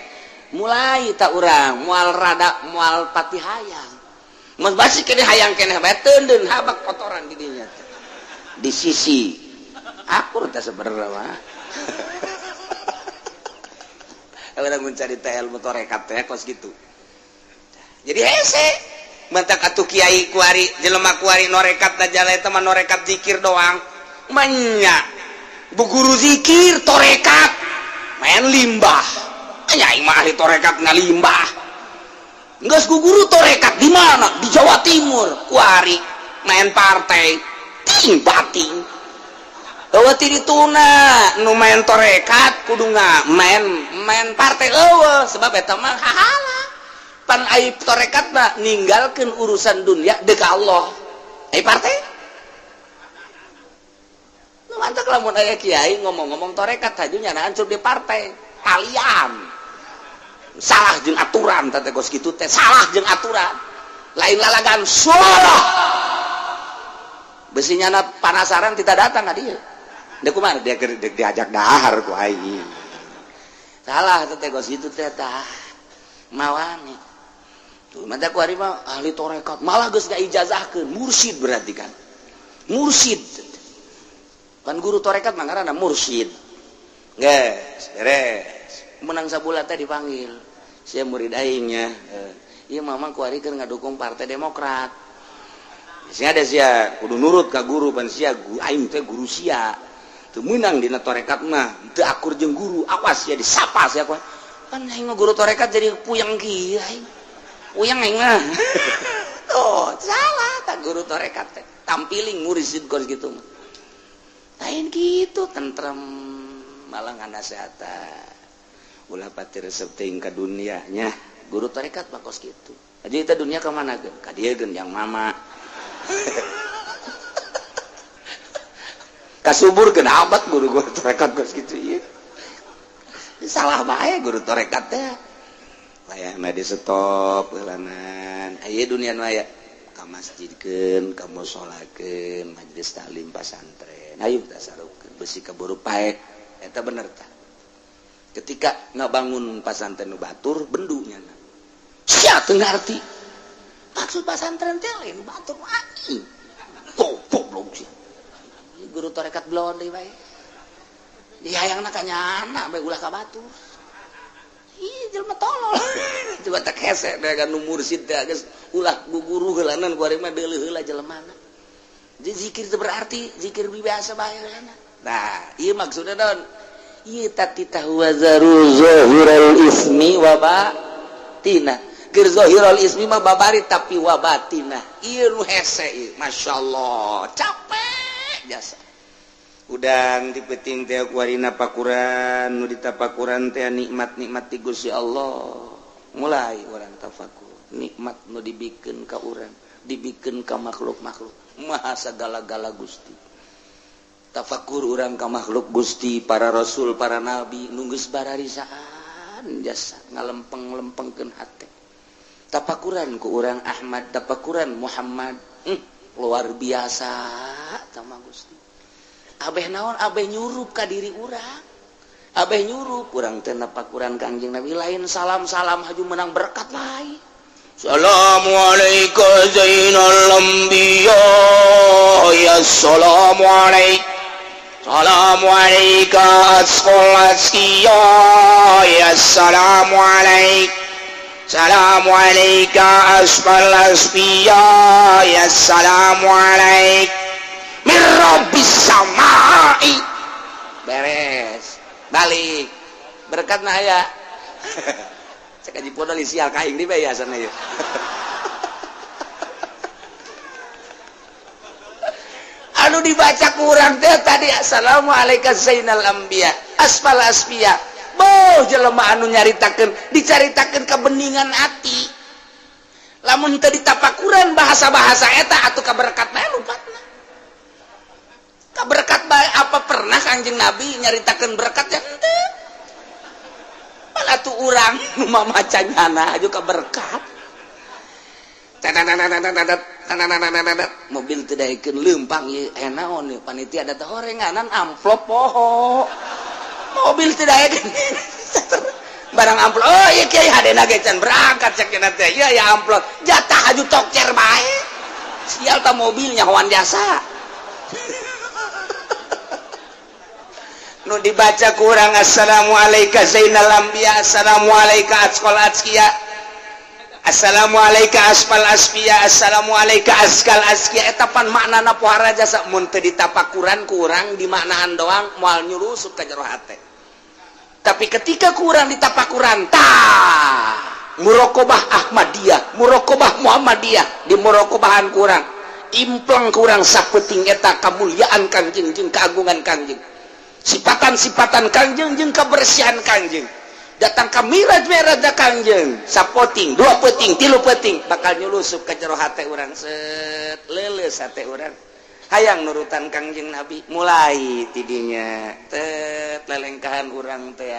Mulai tak urang moal rada moal pati hayang. Mun basi keneh hayang keneh bae teundeun habak kotoran di dinya teh. Di sisi akur teh sebenarnya mah. Orang mencari ilmu torekat teh kos gitu. Jadi hese mentak atuh kiai kuari jelema kuari norekat da jala eta mah norekat zikir doang. Manya bu guru zikir torekat main limbah. Nya aing mah ahli torekat ngalimbah. Geus ku guru torekat di mana? Di Jawa Timur. Kuari main partai ting bating. Eueuh ti dituna nu main torekat kudu nga main main partai eueuh, sebab eta mah hahala. Pan ai torekat mah ninggalkeun urusan dunia deuk ka Allah. Ai partai nu mantak lamun aya kiai ngomong-ngomong torekat haju nyana hancur di partai kalian salah jeung aturan teh kos kitu teh, salah jeung aturan lain lalagan salah besi nyana panasaran tidak datang ka dieu. Dia kumaha dia diajak dahar ku aing. Salah teh kos kitu teh tah mawani. Tuh mata ku ari mah ahli torekat malah geus ngaijazahkeun mursyid, berarti kan. Mursyid. Kan guru torekat mah ngaranna mursyid. Geus beres. Menang sabulan teh dipanggil. Sia murid aing nya. Ieu mamang ku ari keur ngadukung Partai Demokrat. Sia ada sia kudu nurut ka guru pan sia aing teh guru sia. Teu meunang dina torekat mah teu akur jeung guru, awas ya disapa sia ku. Kan aing mah guru torekat jadi puyeng kieu aing. Puyeng aing mah. Oh, salah tak guru torekat teh. Tampiling mursyid kos gitu mah. Lain gitu tentrem malah nganasehatan. Ulah pati resep teuing ka dunia nya. Guru torekat mah kos kitu. Jadi kita dunia ka mana geun? Ka dieu geun yang mama. Kasubur kena amat guru guru torekat kos gitu iya. Salah bae guru torekat teh. Layahna di stop heulanan. Aya dunia nu aya ka masjidkeun, ka musolakeun, majelis taklim pasantren. Ayo tasarufkeun besi kaburu paek. Eta bener tah. Ketika ngabangun pasantren nu batur bendu nyana. Sia teu ngarti. Maksud pasantren teh lain batur aing. Goblok sia. Guru torekat belon deui bae. Di hayangna ka nyana bae ulah ka batur. Ih, jelema tolol. Coba tak hese teh kan nu mursyid teh geus ulah guguru heulanan ku ari mah deuleuh heula jelemana. Jadi zikir teu berarti zikir biasa bae heulana. Nah, ieu maksudna naon? Ieu tatitah wazaru zahiral ismi wa batina. Keur zahirul ismi mah babari tapi wa batina. Ieu nu hese ieu, masyaallah, capek jasa. Udang di peting teh kuarina pakuran nu ditapakuran teh nikmat-nikmat ti Gusti Allah. Mulai urang tafakur, nikmat nu dibikeun ka urang, dibikeun ka makhluk-makhluk. Maha sagala-gala Gusti. Tafakur urang ka makhluk Gusti, para rasul, para nabi nu geus bararisaan jasa ngalempeng-lempengkeun hate. Tafakuran ku urang Ahmad, tafakuran Muhammad, luar biasa sama Gusti. Abeh naon, abeh nyurup ka diri urang, abeh nyurup urang teh napakuran Kangjeng Nabi lain salam-salam haju menang berkat lain. Assalamualaikum Zainal Anbiya, ya assalamualaikum. Assalamualaikum asqal askiya, ya assalamualaikum. Assalamualaikum asfal asfiya ya assalamualaikum min rabbis samai. Beres balik berkat nah ya. Cek aji podol sial kaing di bae asana ieu. Anu dibaca kurang teh tadi assalamualaikum zainal anbiya asfal asfiya. Boh jelema anu nyaritakeun dicaritakeun kebeningan hati. Lamun teu ditapakuran bahasa-bahasa eta atuh kaberkat bae lupatna. Kaberkat bae apa pernah Kangjeng Nabi nyaritakeun berkat ya henteu. Malah tuh urang nu mamaca nyana aju kaberkat. Mobil teu daekeun leumpang ieu naon ieu panitia da teh horenganan amplop poho. Mobil teu daekeun barang amplop. Oh ieu kiai hadena ge can berangkat cek cenah teh. Ieu ya amplop jatah aju tokcer bae. Sial ta mobilnya hoan jasa. Nu dibaca kurang assalamualaikum zainal anbiya assalamualaikum atqal atqiya assalamualaikum asfal asfiya assalamualaikum askal askiya. Eta pan maknana pohara jasa mun teu ditapakuran kurang dimaknaan doang moal nyurusup ka jero hate. Tapi ketika kurang ditapakuran tah muraqabah Ahmadiyah muraqabah Muhammadiyah di muraqabahan kurang impleng kurang sapeting eta kamuliaan Kangjeng jeung keagungan Kangjeng sipatan-sipatan Kangjeng jeung kebersihan Kangjeng datang ke miraj-miraj da Kangjeng sapoting dua peting tilu peting bakal nyulusup ke jero hate urang set leuleus hate urang hayang nurutan Kangjeng Nabi mulai tidinya tet lelengkahan urang teh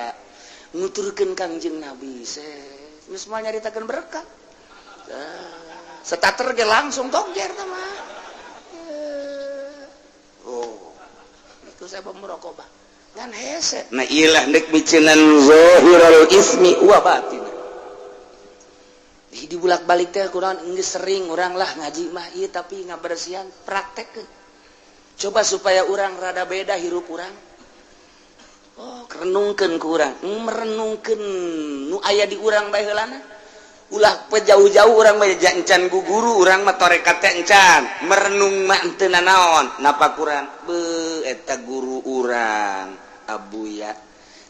nuturkeun Kangjeng Nabi set geus moal nyaritakeun berkat starter ge langsung tokjer tah mah. Oh itu saya muraqabah ngan hese. Nah ilah nek bicenan zahirul ismi wa batin. Di bulak-balik teh kurang geus sering urang lah ngaji mah ieu tapi ngabersihan praktekkeun. Coba supaya urang rada beda hirup urang. Oh, renungkeun ku urang, merenungkeun nu aya di urang bae heulana. Ulah jauh-jauh urang mah encan ku guru urang mah tarekat teh encan, merenung mah henteu nanaon, napakuran beuh eta guru urang Abuya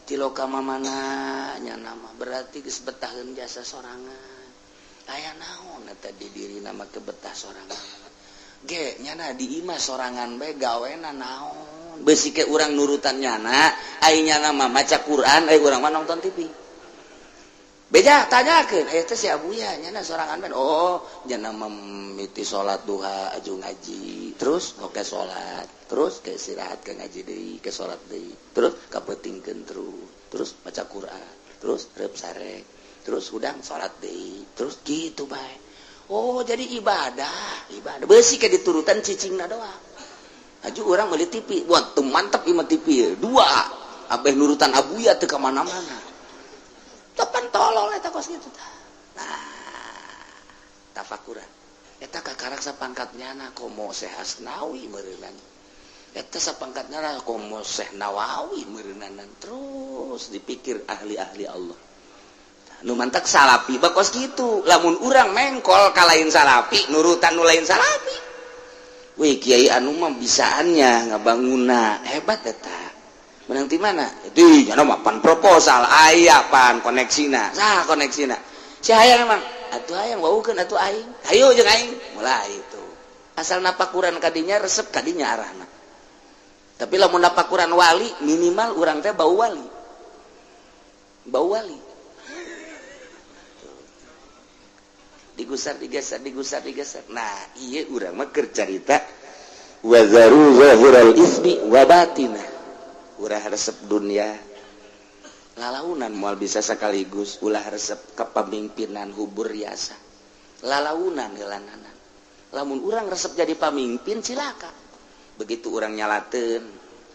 tiloka mamana nya nama berarti geus betaheun jasa sorangan. Aya naon eta di dirina mah kebetah sorangan. Ge nyana di imah sorangan bae gawena naon. Beusi ke urang nurutan nyana, ai nyana mah maca Quran, ai urang mah nonton TV. Beja tanyakeun, aya teh si Abuya nyana sorangan bae. Oh, nyana mimiti salat duha aju ngaji, terus oke salat, terus ke istirahat ke ngaji deui, ke salat deui, terus kapeutingkeun terus, terus maca Quran, terus reup sare, terus hudang salat deui, terus gitu bae. Oh, jadi ibadah, ibadah. Beusi ke diturutan cicingna doang. Aju urang meuli TV, wah teu mantep ieu mah TV. Dua, abeh nurutan Abuya teu ka mana-mana. Tepan tolol eta kos kitu tah. Nah, tafakuran. Eta kakarak sapangkat nyana komo Syekh Asnawi meureunan. Eta sapangkat nyana komo Syekh Nawawi meureunanan. Terus dipikir ahli-ahli Allah. Nu mantak salapi bakos kitu. Lamun urang mengkol ka lain salapi, nurutan nu lain salapi. Wih, kiai anu mah bisaannya ngabanguna hebat eta. Menang ti mana? Itu nyana mah pan proposal aya pan koneksina. Sah koneksina. Si hayang emang atuh hayang waukeun atuh aing. Hayu jeung aing. Mulai itu. Asal napakuran kadinya resep kadinya arahna. Tapi lamun napakuran wali minimal urang teh bau wali. Bau wali. Digusar digeser digusar digeser. Nah, ieu urang mah keur carita wa zaru zahiral ismi wa batinah. Ulah resep dunia lalaunan moal bisa sekaligus ulah resep kepemimpinan hubur riasa lalaunan heulananan. Lamun urang resep jadi pamimpin cilaka. Begitu urang nyalateun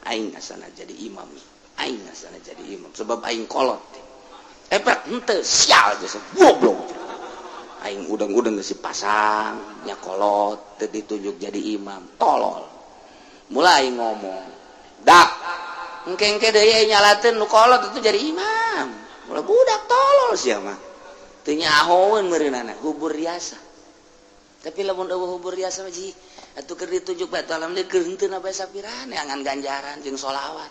aing asana jadi imam, aing asana jadi imam sebab aing kolot. Epek henteu sial jasa goblok. Aing udang-udang geus dipasang nya kolot teu ditunjuk jadi imam tolol. Mulai ngomong dak engke-engke deui nyalateun nu kolot itu jadi imam. Mulai budak tolol sia mah. Teu nyahoeun meureunana hubur riasa. Tapi lamun eueuh hubur riasa mah ji atuh keur ditunjuk bae alhamdulillah keur henteu bae sapirane angan ganjaran jeung sholawat.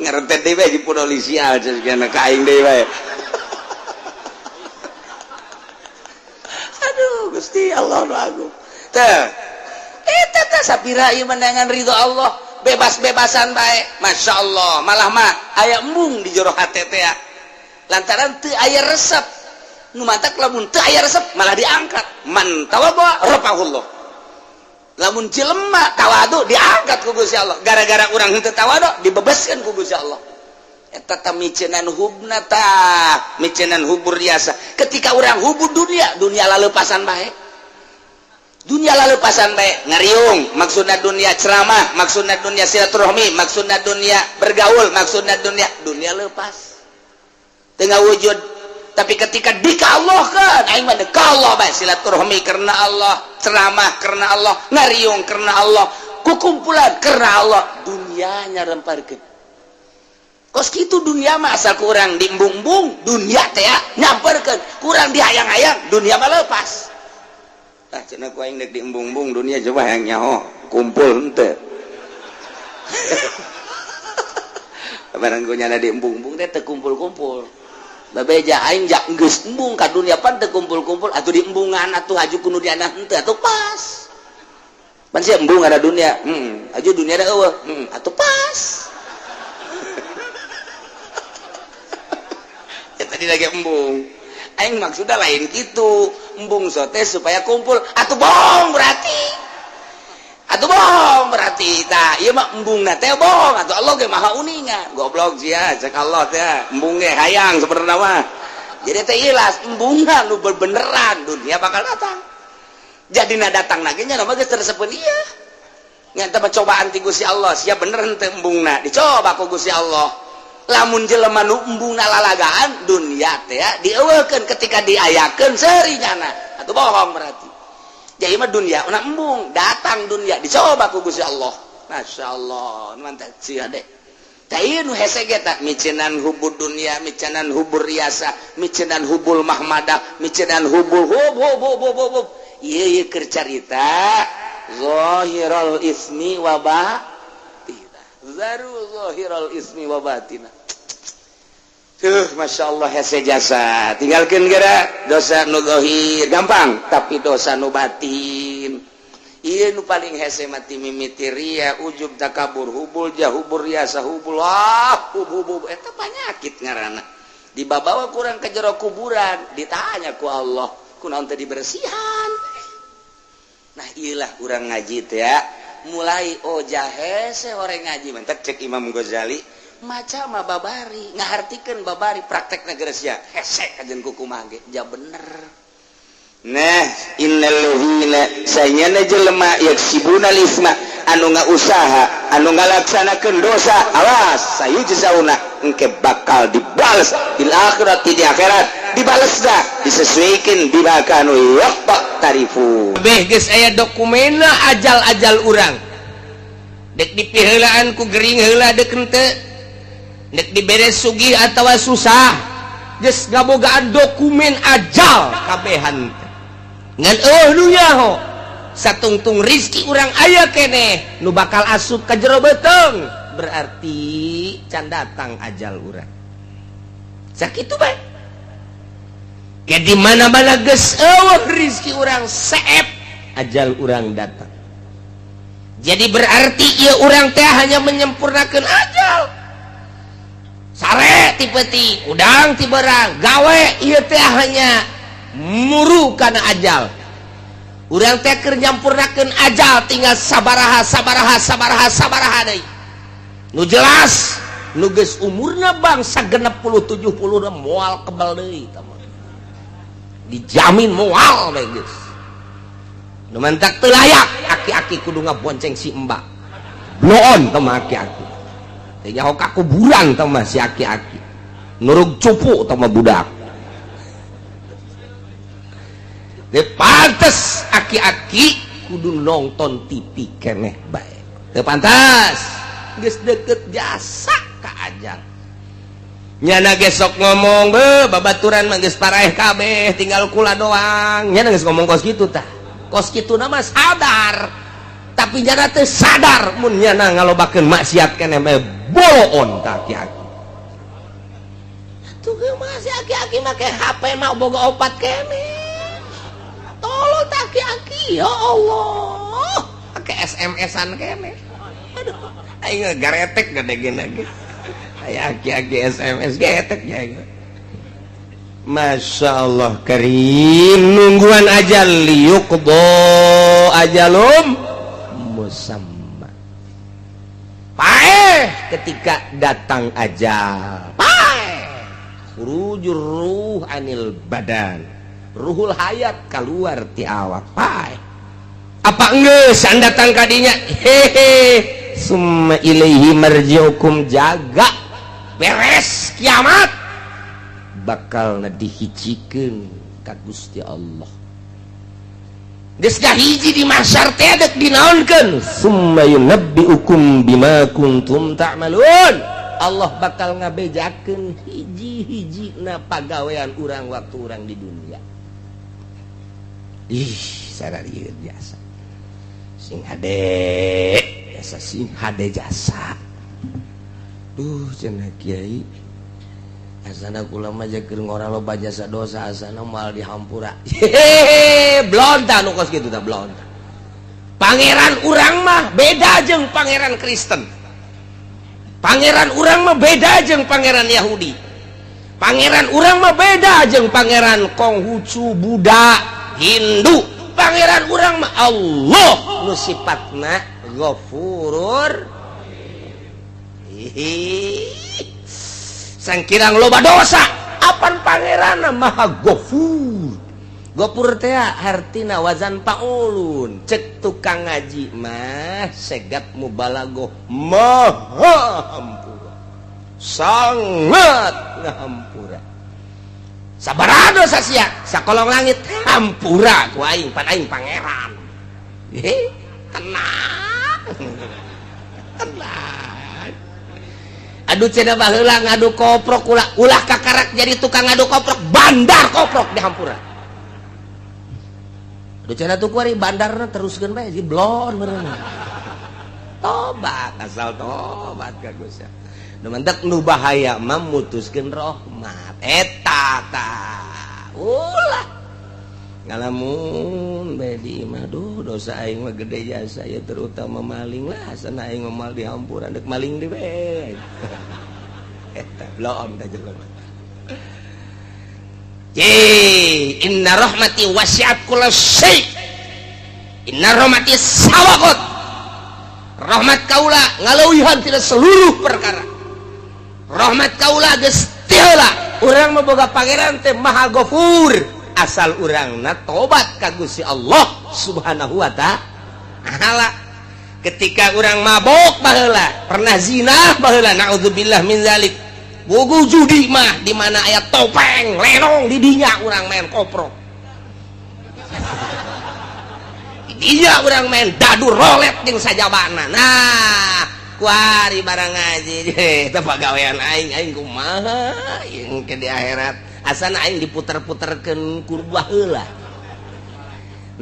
Ngerentet deui bae di polisi aja ka aing deui bae. Aduh Gusti Allah nu agung. Teh eta teh sapira ieu menangan ridho Allah, bebas-bebasan bae. Masya Allah, malah mah aya embung di jero hate teh lantaran teu aya resep. Nu mantak lamun teu aya resep malah diangkat. Man tawadhu rafa'ahullah. Lamun jelema tawadu diangkat ku Gusti Allah. Gara-gara urang henteu tawadu dibebaskeun ku Gusti Allah. Eta tah micenan hubna tah, micenan hubur riasa. Ketika urang hubur dunia, dunia laleupasan bae. Dunia laleupasan bae, ngariung, maksudna dunia ceramah, maksudna dunia silaturahmi, maksudna dunia bergaul, maksudna dunia, dunia lepas. Tengah wujud. Tapi ketika dikallahkan, aing mah Allah bae silaturahmi karena Allah, ceramah karena Allah, ngariung karena Allah, kukumpulan karena Allah, dunianya remparkeun. Kos kitu dunia mah asal kurang diembung-embung, dunia teh nyamperkeun, kurang dihayang-hayang, dunia mah lepas. Tah cenah ku aing deuk diembung-embung dunia coba hayang nyaho, kumpul henteu. Barang ku nyana diembung-embung teh teu kumpul-kumpul. Babeja aing jak geus embung ka dunia pan teu kumpul-kumpul atuh diembungan atuh haju ku nu diana henteu atuh pas. Pan sia embung ada dunia, haju dunia da eueuh, atuh pas. Ya tadi lagi embung. Aing maksudna lain kitu, embung sote supaya kumpul atuh bohong berarti. Atuh bohong berarti tah ieu mah embungna teh bohong atuh Allah ge maha uninga. Goblok sia cek Allah teh embung ge hayang sebenarna mah. Jadi teh ilas embungna nu bebeneran dunia bakal datang. Jadina datang lagi nya mah geus tersepeun ieu. Nya teh cobaan ti Gusti Allah, sia bener henteu embungna dicoba ku Gusti Allah. Lamun jelema nu embungna lalagaan dunia teh dieuweukeun ketika diayakeun seuri nyana. Atuh bohong berarti. Jadi mah dunia una embung datang dunia dicoba ku Gusti Allah. Masya Allah mantap sih adek. Tah ieu nu hese ge tah micenan hubur dunia, micenan hubur riasa, micenan hubul mahmadah, micenan hubul hub hub hub hub hub. Ieu ieu keur carita zahiral ismi wa batina. Zaru zahiral ismi wa batina. Tuh, Masya Allah hese jasa. Tinggalkan gara dosa nu zahir gampang, tapi dosa nu batin. Ieu nu paling hese mati mimiti ria, ujub, takabur, hubul jah, hubur riasa, hubul ah, hub hub hub. Eta panyakit ngaranna. Dibabawa kurang ke jero kuburan, ditanya ku Allah, kunaon teh dibersihan. Nah, ieulah urang ngaji teh ya. Mulai oh jahese orang ngaji mantak cek Imam Ghazali. Maca mah babari ngahartikeun babari praktek negara sia hese kajen kukumaha ge ja bener. Nah innal ladzina sanyana jelema yaksibuna lisma anu ngausaha anu ngalaksanakeun dosa awas sayujzauna engke bakal dibales bil akhirati di akhirat dibales dah disesuaikan bima kanu yaqtarifu. Beh geus aya dokumenna ajal-ajal urang dek dipiheulaan ku gering heula dek henteu nek dibere sugih atawa susah geus ngabogaan dokumen ajal kabehan ngan eueuh nu nyaho satungtung rizki urang aya keneh nu bakal asup ka jero beuteung berarti can datang ajal urang sakitu bae ke di mana-mana geus eueuh rizki urang seep ajal urang datang. Jadi berarti ieu urang teh hanya menyempurnakeun ajal. Sare ti peuting, udang ti berang, gawe ieu teh hanya muru kana ajal. Urang teh keur nyampurnakeun ajal tinggal sabaraha sabaraha sabaraha sabaraha deui. Nu jelas nu geus umurna bangsa 60 70 moal kebal deui tah mah. Dijamin moal we geus. Nu mantak teu layak aki-aki kudu ngabonceng si embak. Bloon tah mah aki-aki. Teu nyaho ka kuburan tah mah si aki-aki. Nurug cupu tah mah budak. Teu pantes aki-aki kudu nonton TV keneh bae. Teu pantes. Geus deket jasa ka ajal. Nyana gesok ngomong be babaturan mah geus paraeh kabeh tinggal kula doang. Nyana geus ngomong kos kitu tah. Kos kitu na mah sadar. Tapi nyana teu sadar mun nyana ngalobakeun maksiat keneh bae boloon tah aki-aki. Atuh ge mah si aki-aki make HP mah boga opat keneh. Tolol tah aki-aki ya Allah. Make SMS-an keneh. Aduh, aing garetek gede gini ge. Aya aki-aki SMS getek ya. Masya Allah karim nungguan ajal liyuqdo ajalum musamma. Paeh ketika datang ajal. Paeh. Khurujur ruh anil badan. Ruhul hayat keluar ti awak. Paeh. Apa enggeus datang kadinya? Hehe. Summa ilaihi marji'ukum, jaga beres kiamat bakal dihijikeun ka Gusti Allah. Geus hiji di mahsyar teh dek dinaonkeun? Summa yunabbiukum bima kuntum ta'malun. Allah bakal ngabejakeun hiji-hiji na pagawean urang waktu urang di dunia. Ih, sararieun jasa. Sing hade, jasa sing hade jasa. Duh, cenah kiai. Asana kula mah keur ngora loba jasa dosa asana moal dihampura. Hehehe, blonta nu kos kitu tah blonta. Pangeran urang mah beda jeung pangeran Kristen. Pangeran urang mah beda jeung pangeran Yahudi. Pangeran urang mah beda jeung pangeran Konghucu, Buddha, Hindu. Pangeran urang mah Allah nu sifatna Ghafurur. Hihi. Sangkirang loba dosa apan pangeran maha gofur. Gofur teh hartina wazan paulun. Cek tukang ngaji mah segat mubalagoh maha hampura, sangat ngahampura. Sabaraha dosa sia sakolong langit hampura ku aing pan aing pangeran. Heh, tenang. Tenang. Aduh cenah baheula ngadu koprok ulah ulah kakarak jadi tukang ngadu koprok bandar koprok di hampura. Aduh cenah tuh kuari bandarna teruskeun bae si blon meureun. Tobat asal tobat ka Gusti. Nu mentek nu bahaya mah mutuskeun rahmat. Eta tah. Ulah ngalamun bae di imah duh dosa aing mah gede jasa ya terutama maling lah asana aing mah moal dihampura dek maling deui bae. Eta blon tah jelema. Ye, inna rahmati wasi'at kulla syai. Inna rahmati sabaqat. Rahmat kaula ngaleuwihan tina seluruh perkara. Rahmat kaula geus ti heula. Urang mah boga pangeran teh Maha Ghafur. Asal urangna tobat ka Gusti Allah Subhanahu wa ta'ala. Ketika urang mabok baheula, pernah zina baheula, naudzubillah min zalik. Bogo judi mah di mana aya topeng, lenong di dinya urang main koprok. Di dinya urang main dadu rolet jeung sajabana. Nah, kuari barang ngaji eta pagawean aing, aing kumaha jeung ke di akhirat. Asana aing diputer-puterkeun ku baheula.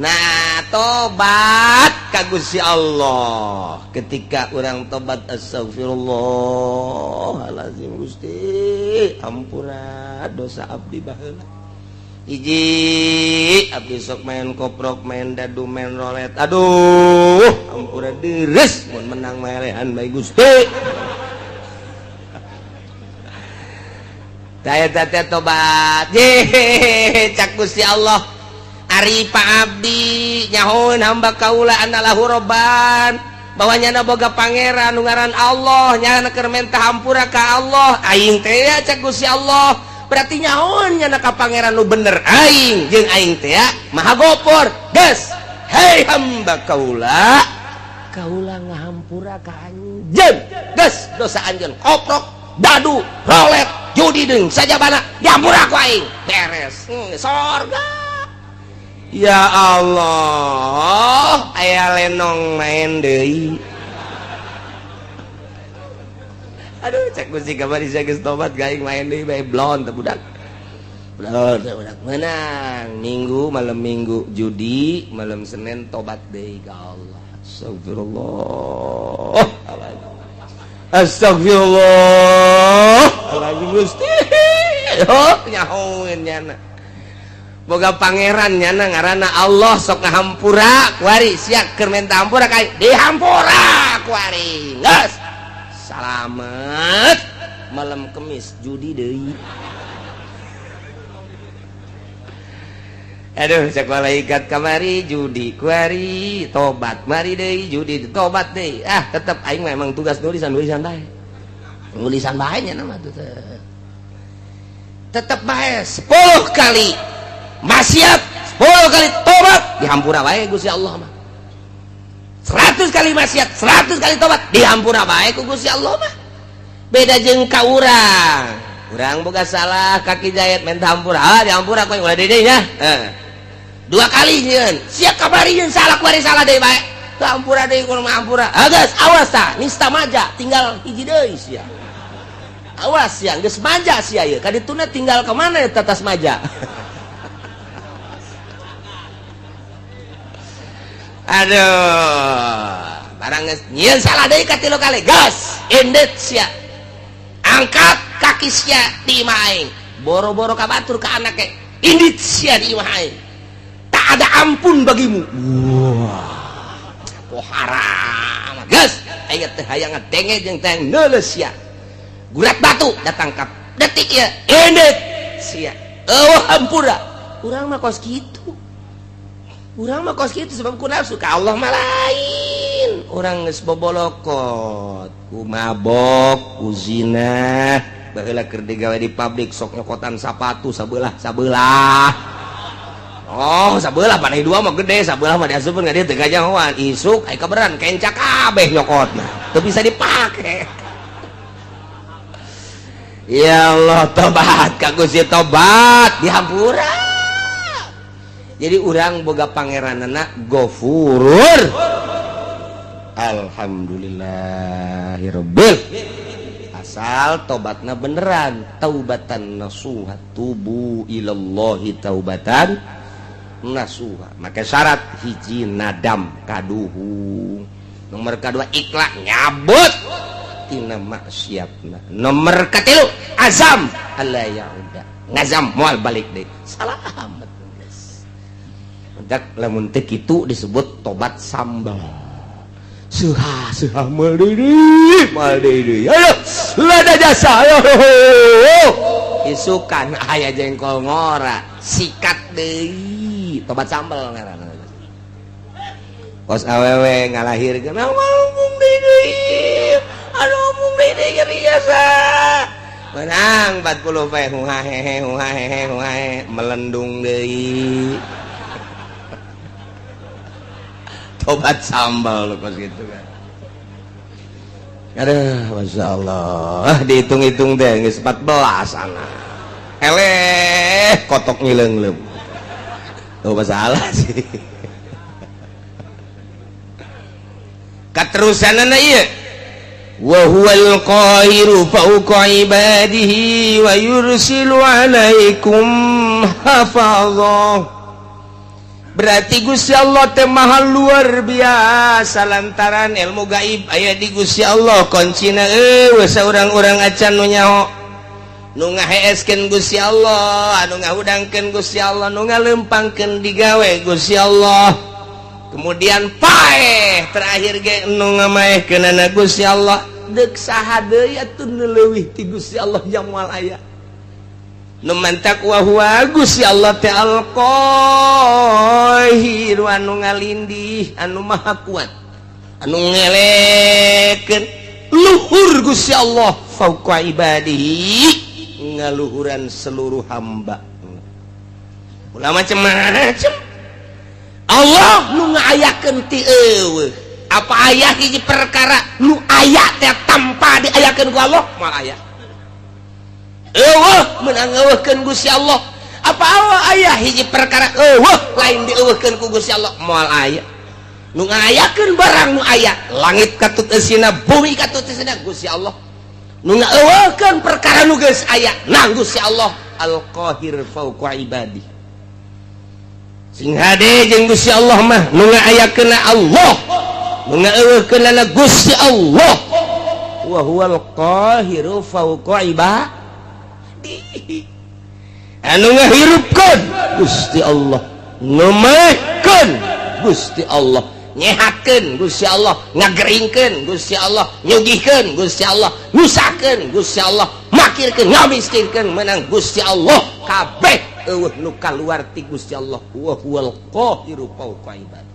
Nah, tobat ka Gusti Allah. Ketika urang tobat astagfirullahalazim Gusti, ampura dosa abdi baheula. Hiji abdi sok main koprok, main dadu, main rolet. Aduh, ampura deres mun menang melehan bae Gusti. Daya teh tobat. Ye, cak Gusti Allah. Ari Pak Abdi nyahoeun hamba kaula anallahu robban, bahwa nyana boga pangeran nu ngaran Allah, nyana keur menta hampura ka Allah. Aing teh ya cak Gusti Allah. Berarti nyahoeun nyana ka pangeran nu bener aing jeung aing teh ya Maha Gopor. Geus, hei hamba kaula, kaula ngahampura ka anjeun. Geus dosa anjeun koprok, dadu, rolet, judi deung sajabana dihampura ku aing. Beres. Sorga. Ya Allah, aya lenong main deui. Aduh, cek Gusti kamari sia geus tobat ka aing main deui bae blon teh budak. Blon teh budak menang. Minggu malam Minggu judi, malam Senin tobat deui ka Allah. Astagfirullah. Astagfirullah. Lagi Gusti. Oh, nyahoeun nyana. Boga pangeran nyana ngaranna Allah sok ngahampura kuari sia keur menta hampura ka aing dihampura kuari. Geus. Salamet. Malam Kemis judi deui. Aduh, cek malaikat kamari judi kuari tobat mari deui judi tobat deui. Ah, tetep aing mah emang tugas nulisan-nulisan bae. Nulisan bae nya mah tuh. Tetep bae 10 kali maksiat, 10 kali tobat dihampura bae Gusti Allah mah. 100 kali maksiat, 100 kali tobat dihampura bae ku Gusti Allah mah. Beda jeung ka urang. Urang boga salah kaki jayat menta hampura. Ah, dihampura ku ulah deui nya. Heeh. 2 kali nyieun. Sia kamari nyeun salah kuari salah deui bae. Teu hampura deui kudu hampura. Ah geus, awas tah, nista maja tinggal hiji deui sia. Awas sia, geus maja sia ieu. Kadituna tinggal ka mana eta tas maja? Aduh, barang geus nyieun salah deui ka 3 kali. Geus, indet sia. Angkat kaki sia di imah aing. Boro-boro ka batur ka anak ge. Indit sia di imah aing. Tak ada ampun bagimu. Wah. Oh haram. Geus, aing teh hayang ngadenge jeung teh neuleus sia. Gurat batu datang ka detik ieu. Indit sia. Eueuh hampura. Urang mah kos kitu. Urang mah kos kitu sebab ku nafsu ka Allah mah lain. Urang geus bobolokot, ku mabok, ku zina, baheula keur digawe di pabrik sok nyokotan sapatu sabelah-sabelah. Oh, sabelah panai dua mah gede, sabelah mah diasupkeun ka dieu teu kajahoan. Isuk aya kaberan kenca kabeh nyokotna. Teu bisa dipake. Ya Allah, tobat ka Gusti tobat dihampura. Jadi urang boga pangeranana Gofurur. Alhamdulillahirabbil. Asal tobatna beneran, taubatan nasuha, tubu ilallahi taubatan nasuha. Maka syarat hiji nadam kaduhung. Nomor kedua ikhlas nyabut tina maksiatna. Nomor katilu azam alla yauda. Ngazam moal balik deui. Salamet geus. Mentak lamun teu kitu disebut tobat sambal. Suha suha moal deui. Ayo lada jasa ayo. Isukan aya jengkol ngora, sikat deui. Tobat sambal ngaranna. Kos awewe ngalahirkeun ngomong deui. Aduh mung deui deui jasa. Menang 40 pe huhahehe huhahehe huhahe melendung deui. Tobat sambal kos gitu kan. Aduh, Masya Allah. Dihitung-hitung deh, geus 14 anak. Eleh, kotok ngileung-leung. Tuh masalah sih. Katerusanana ieu. Wa huwal qahiru fawqa ibadihi wa yursilu alaikum hafazah. Berarti Gusti Allah teh maha luar biasa lantaran ilmu gaib aya di Gusti Allah kuncina eueuh saurang-urang acan nu nyaho nu ngaheeskeun Gusti Allah anu ngahudangkeun Gusti Allah nu ngalempangkeun digawe Gusti Allah kemudian paeh terakhir ge nu ngamaehkeunana Gusti Allah deuk saha deui atuh nu leuwih ti Gusti Allah yang moal aya. Nu mantak wa huwa Gusti Allah teh al-Qahir anu ngalindih anu maha kuat anu ngelekeun luhur Gusti Allah fauqa ibadihi ngaluhuran seluruh hamba. Ulah macem-macem Allah nu ngaayakeun ti eueuh apa aya hiji perkara nu aya teh tanpa diayakeun ku Allah moal aya. Eueuh meunang eueuhkeun Gusti Allah apa Allah aya hiji perkara eueuh lain dieueuhkeun ku Gusti Allah moal aya. Nu ngayakeun barang nu aya langit katut eusina bumi katut eusina Gusti Allah. Nu ngaeuweuhkeun perkara nu geus aya nang Gusti Allah Al-Qahir fauqa ibadi. Sing hade jeung Gusti Allah mah nu ngaayakeunna Allah, nu ngaeuweuhkeunna Gusti Allah. Wa huwal qahiru fauqa ibadi. Anu ngahirupkeun Gusti Allah, ngemehkeun Gusti Allah, nyehatkeun Gusti Allah, ngageringkeun Gusti Allah, nyugihkeun Gusti Allah, nyusahkeun Gusti Allah, makirkeun, ngamiskinkeun menang Gusti Allah. Kabeh eueuh nu kaluar ti Gusti Allah. Wa huwal qahiru fauqa ibadi.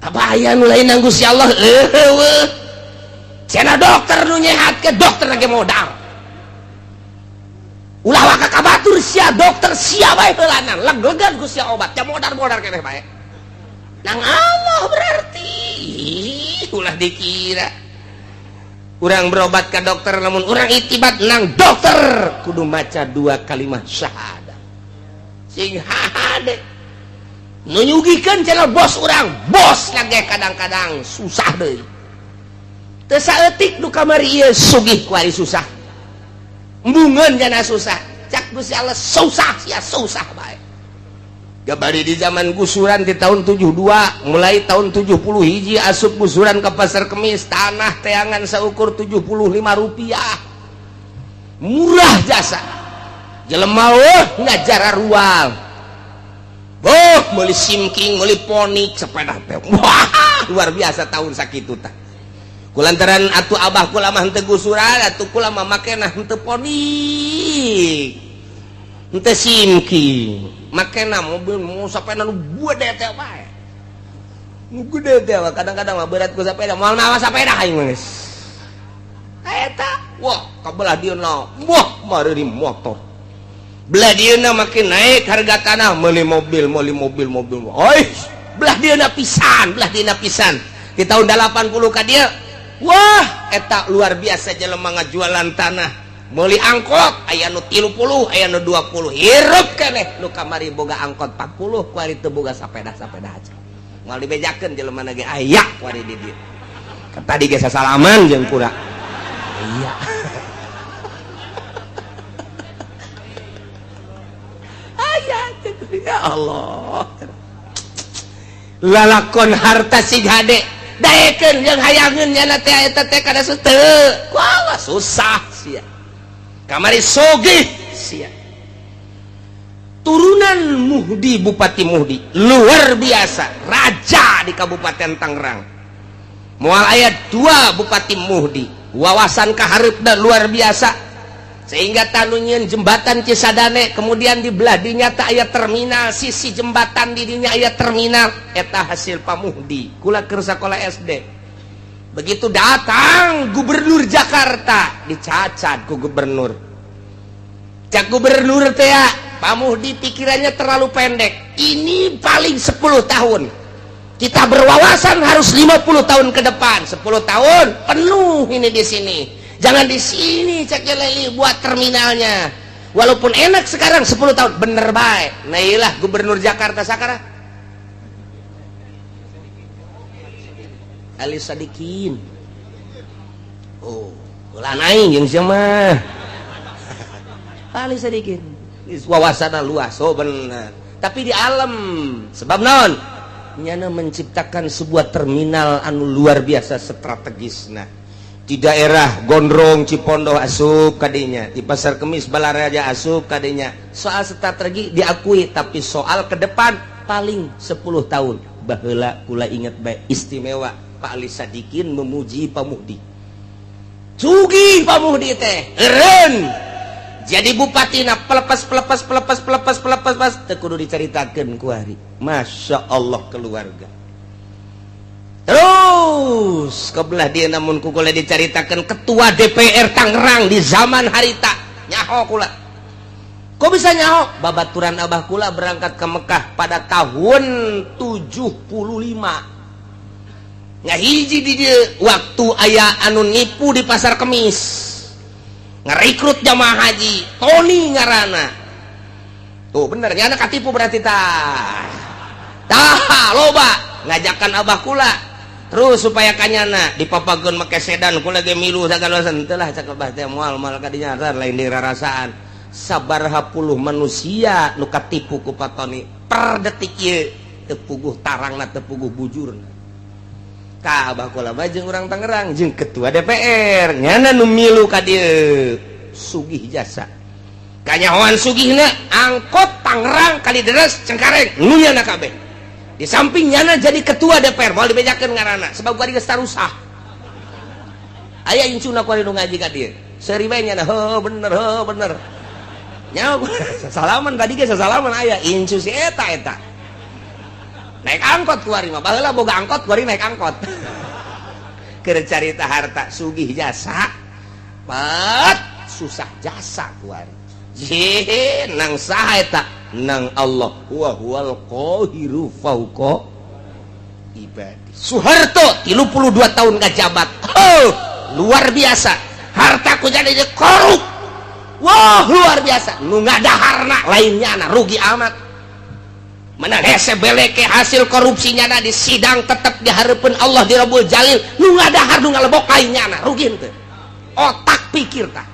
Aya nu lain nang Gusti Allah eueuh. Cenah dokter nu nyehatkeun, dokter ge modal. Ulah waka ka batur sia dokter sia bae heulanan, leg-legan ku sia obat, nya modar-modar keneh bae. Nang Allah berarti ulah dikira urang berobat ka dokter, namun urang itibat nang dokter kudu maca 2 kalimat syahadat. Sing hade nu nyugikeun cenah bos urang, bos lagi kadang-kadang susah deui. Teu saeutik nu kamari ieu sugih ku ari susah. Embungeun jana susah. Cak Gusti Allah susah sia susah bae. Gabari di zaman gusuran di tahun 72, mulai tahun 70 hiji asup gusuran ke Pasar Kemis, tanah teangan seukur 75 rupiah. Murah jasa. Jelema eueuh ngajar rual. Boh, meuli simking, meuli ponik, sepeda teh. Wah, luar biasa tahun sakitu tah. Kulantaran atuh abah kula mah henteu gusuran, atuh kula mah makena henteu ponik, henteu simking, makena mobil mau sepeda nu gede teh bae. Nu gede teh kadang-kadang mah berat ku sepeda, moal mawa sepeda aing mah geus. Eta, wah, kabelah dieuna, wah, mareuri motor. Belah dieuna makin naik harga tanah, meuli mobil, meuli mobil, mobil. Oi, belah dieuna pisan, belah dieuna pisan. Di tahun 80 ka dieu, wah, eta luar biasa jelema ngajualan tanah. Meuli angkot aya nu 30, aya nu 20. Hirup keneh nu kamari boga angkot 40, kuari teu boga sapeda-sapeda aja. Moal dibejakeun jelema na ge aya kuari di dieu. Tadi ge sasalaman jeung kura. Iya. Aya ya Allah. Lalakon harta sig hade daekeun jeung hayangeun nyana teh eta teh kada teu. Wah, susah sia. Kamari sogih sia. Turunan Muhdi, Bupati Muhdi luar biasa, raja di Kabupaten Tangerang. Moal aya 2 Bupati Muhdi, wawasan kahareupna luar biasa. Sehingga tanu nyieun jembatan Cisadane, kemudian di belah dinya teh aya terminal, sisi jembatan di dinya aya terminal, eta hasil Pak Muhdi. Kula keur sakola SD. Begitu datang gubernur Jakarta, dicacat ku gubernur. Cak gubernur teh, Pak Muhdi pikirannya terlalu pendek. Ini paling 10 tahun. Kita berwawasan harus 50 tahun ke depan. 10 tahun penuh ini di sini. Jangan di sini cak Leli buat terminalnya. Walaupun enak sekarang 10 tahun, bener baik. Nah iyalah gubernur Jakarta sekarang. Ali Sadikin. Oh, ulah naik jeung sia mah. Ali Sadikin. Wawasanna luas, oh bener. Tapi di alam sebab naon? Nyana menciptakan sebuah terminal anu luar biasa strategisna. Di daerah Gondrong, Cipondoh asup kadinya, di Pasar Kemis Balaraja asup kadinya. Soal strategi diakui, tapi soal ke depan paling 10 tahun. Baheula kula ingat baik istimewa Pak Ali Sadikin memuji Pak Muhdi. Sugih Pak Muhdi teh, eureun. Jadi bupatina pelepas pelepas pelepas pelepas pelepas pas teu kudu dicaritakeun ku hari. Masya Allah keluarga. Terus kebelah dia namun ku kula dicaritakeun ketua DPR Tangerang di zaman harita nyaho kula. Kok bisa nyaho? Babaturan abah kula berangkat ke Mekah pada tahun 75. Ngahiji di dia waktu aya anu nipu di Pasar Kemis. Ngerekrut jamaah haji, Tony ngarana. Tuh bener nya anak katipu berarti tah. Tah loba ngajakan abah kula. Terus supaya kanyana dipapageun make sedan ku lagi milu sagala teu lah, cak Abah teh moal moal kadinya lain dirarasaan. Sabaraha puluh manusia nu katipu ku Fatoni per detik ieu, teu puguh tarangna, teu puguh bujurna. Ka Abah kula mah jeung urang Tangerang jeung ketua DPR nyana nu milu ka dieu sugih jasa. Kanyahoan sugihna angkot Tangerang, Kalideres, Cengkareng nu nyana kabeh. Di samping nyana jadi ketua DPR, moal dibejakeun ngaranna sebab gua geus tarusah. Aya incuna kuari nu ngaji ka dieu, seuri bae nyana, heuh bener, heuh bener. Nyawa sasalaman tadi ge, sasalaman aya incu si eta. Eta naik angkot kuari mah, baheula boga angkot, kuari naik angkot. Keur carita harta, sugih jasa pat susah jasa kuari. Nang saha eta? Nang Allah, wa huwal qahiru fauqa ibadi. Soeharto 32 tahun ngajabat, oh, luar biasa hartaku jadi korup. Wah, luar biasa. Nu ngadaharna lainnya na rugi amat. Menang hese beleke hasil korupsinya na di sidang tetap diharapkan Allah di Rabbul Jalil. Nu ngadahar, nu ngalebok lainnya na, rugi henteu? Otak pikir tah.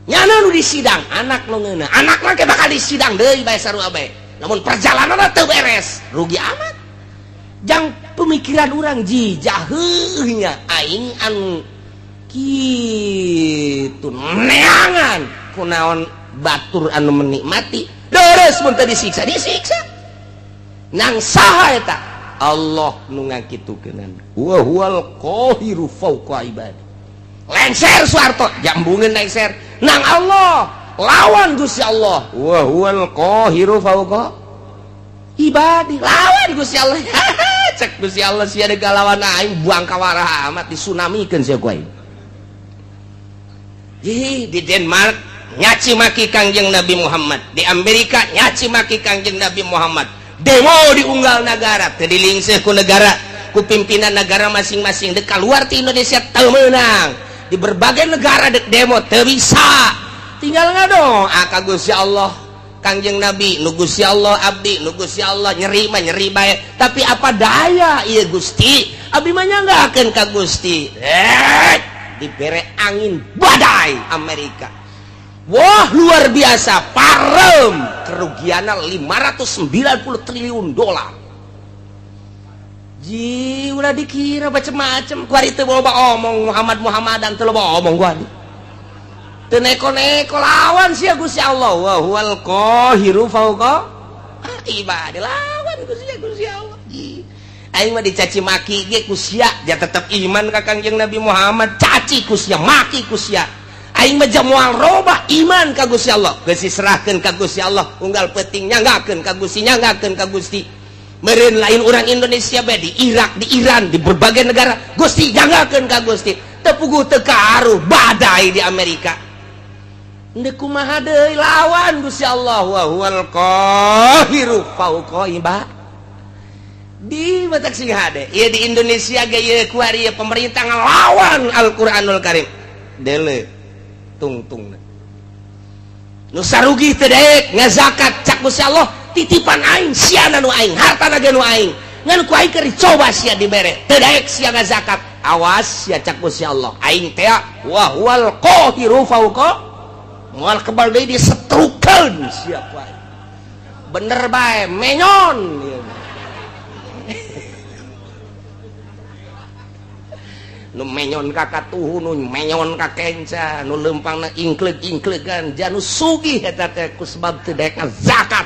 Nyana nu di sidang anak nu ngeuna, anak mah bakal di sidang deui bae sarua bae. Namun perjalanan teu beres, rugi amat. Jang pemikiran orang ji jaheuhnya aing anu kitu neangan kunaon batur anu menikmati deres mun teu disiksa, disiksa nang saha eta? Allah nu ngakitukeun, wa huwal qahiru fauqa ibadi. Lengser Soeharto jambungeun, lengser nang Allah, lawan Gusti Allah, wa huwal qahiru fauqa ibadi, lawan Gusti Allah. Cek Gusti Allah, sia deuk lawan aing, buang kawarah amat, disunamikeun sia ku aing. Di Denmark nyaci maki Kangjeng Nabi Muhammad, di Amerika nyaci maki Kangjeng Nabi Muhammad, demo di unggal negara teu dilingseh ku negara, ku pimpinan negara masing-masing. Dek keluar ti Indonesia teu meunang, di berbagai negara dek demo teu bisa. Tinggal ngadoa ka Gusti Allah, Kangjeng Nabi nu Gusti Allah, abdi nu Gusti Allah, nyeri mah nyeri bae, tapi apa daya ieu Gusti, abdi mah nyanggakeun ka Gusti. Dibere angin badai Amerika, wah, luar biasa, parem, kerugiannya 590 triliun dolar. Ji ulah dikira macem-macem. Kuari teu loba omong Muhammad Muhammadan, teu loba omong kuari, teu neko-neko lawan sia Gusti Allah, wa huwal qahiru fauqa ibadi, lawan Gusti Gusti Allah. Ji aing mah dicaci maki ge ku sia dia tetep iman ka Kangjeng Nabi Muhammad. Caci ku sia, maki ku sia, aing mah moal robah iman ka Gusti Allah. Geus diserahkeun ka Gusti Allah, unggal peuting nyanggakeun ka Gusti, nyanggakeun ka Gusti. Meureun lain orang Indonesia bae, di Irak, di Iran, di berbagai negara, Gusti, nyanggakeun ka Gusti. Teu puguh teu karuh badai di Amerika. Ndek kumaha deui, lawan Gusti Allah, wa huwal qahiru fauqa ibad di batak sing hade. Ieu di Indonesia ge ieu kuari ieu pemerintah ngelawan Al-Qur'anul Karim. Dele tungtung nu sarugi teu daek ngazakat, cak Gusti Allah, titipan aing sia, nu aing, hartana ge nu aing, ngan ku aing keur dicoba sia dibere, teu daek sia ngazakat, awas sia, cak Gusti Allah, aing teh wa huwal qahiru fauqa, moal kebal deui, disetrukeun sia ku aing. Bener bae menyon ieu. Nu menyon ka katuhu, nu menyon ka kenca, nu lempangna ingkleg-ingklegan, janu sugih eta teh ku sebab teu daek zakat.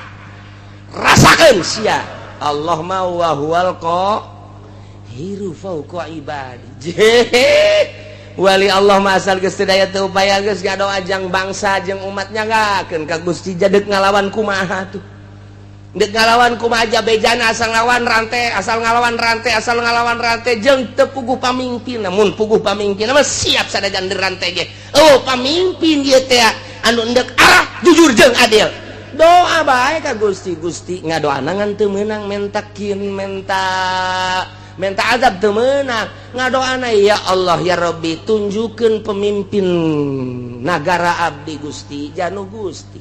Rasakeun sia, Allah mah wa huwal qahiru fauqa ibadi. Wali Allah mah asal geus teu daya teu upaya, geus ngadoa jang bangsa jeung umatnya, nyanggakeun ka Gusti. Jadek ngalawan kumaha tuh? Dek ngalawan kumaha aja bejana, asal ngalawan rantai, asal ngalawan rantai, asal ngalawan rantai jeung teu puguh pamimpin. Namun puguh pamimpin mah siap sadajan rantai ge. Oh, pamimpin ieu teh anu endek arah jujur jeung adil. Doa bae ka Gusti. Gusti, ngadoana ngan teu meunang, mentakin menta menta azab teu meunang. Ngadoana, ya Allah, ya Rabbi, tunjukkeun pemimpin nagara abdi Gusti, janu Gusti,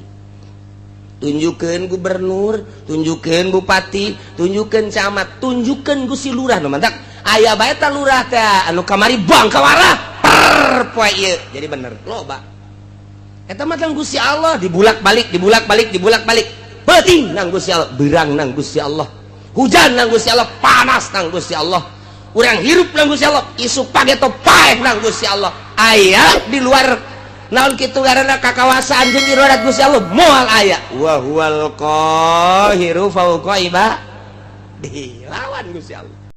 tunjukkan gubernur, tunjukkan bupati, tunjukkan camat, tunjukkan Gusti lurah. Nu mantak Aya bae ta lurah teh anu kamari buang kawarah per poe ieu jadi bener loba. Eta mah nang Gusti Allah dibulak-balik, dibulak-balik, dibulak-balik. Peuting nang Gusti Allah, beurang nang Gusti Allah, hujan nang Gusti Allah, panas nang Gusti Allah, urang hirup nang Gusti Allah, isuk pageto paeh nang Gusti Allah. Aya di luar naon kitu ngaranna kakawasaan jeung iradat Gusti Allah? Moal aya. Wa huwal qahiru fawqa ibadihi, lawan Gusti Allah.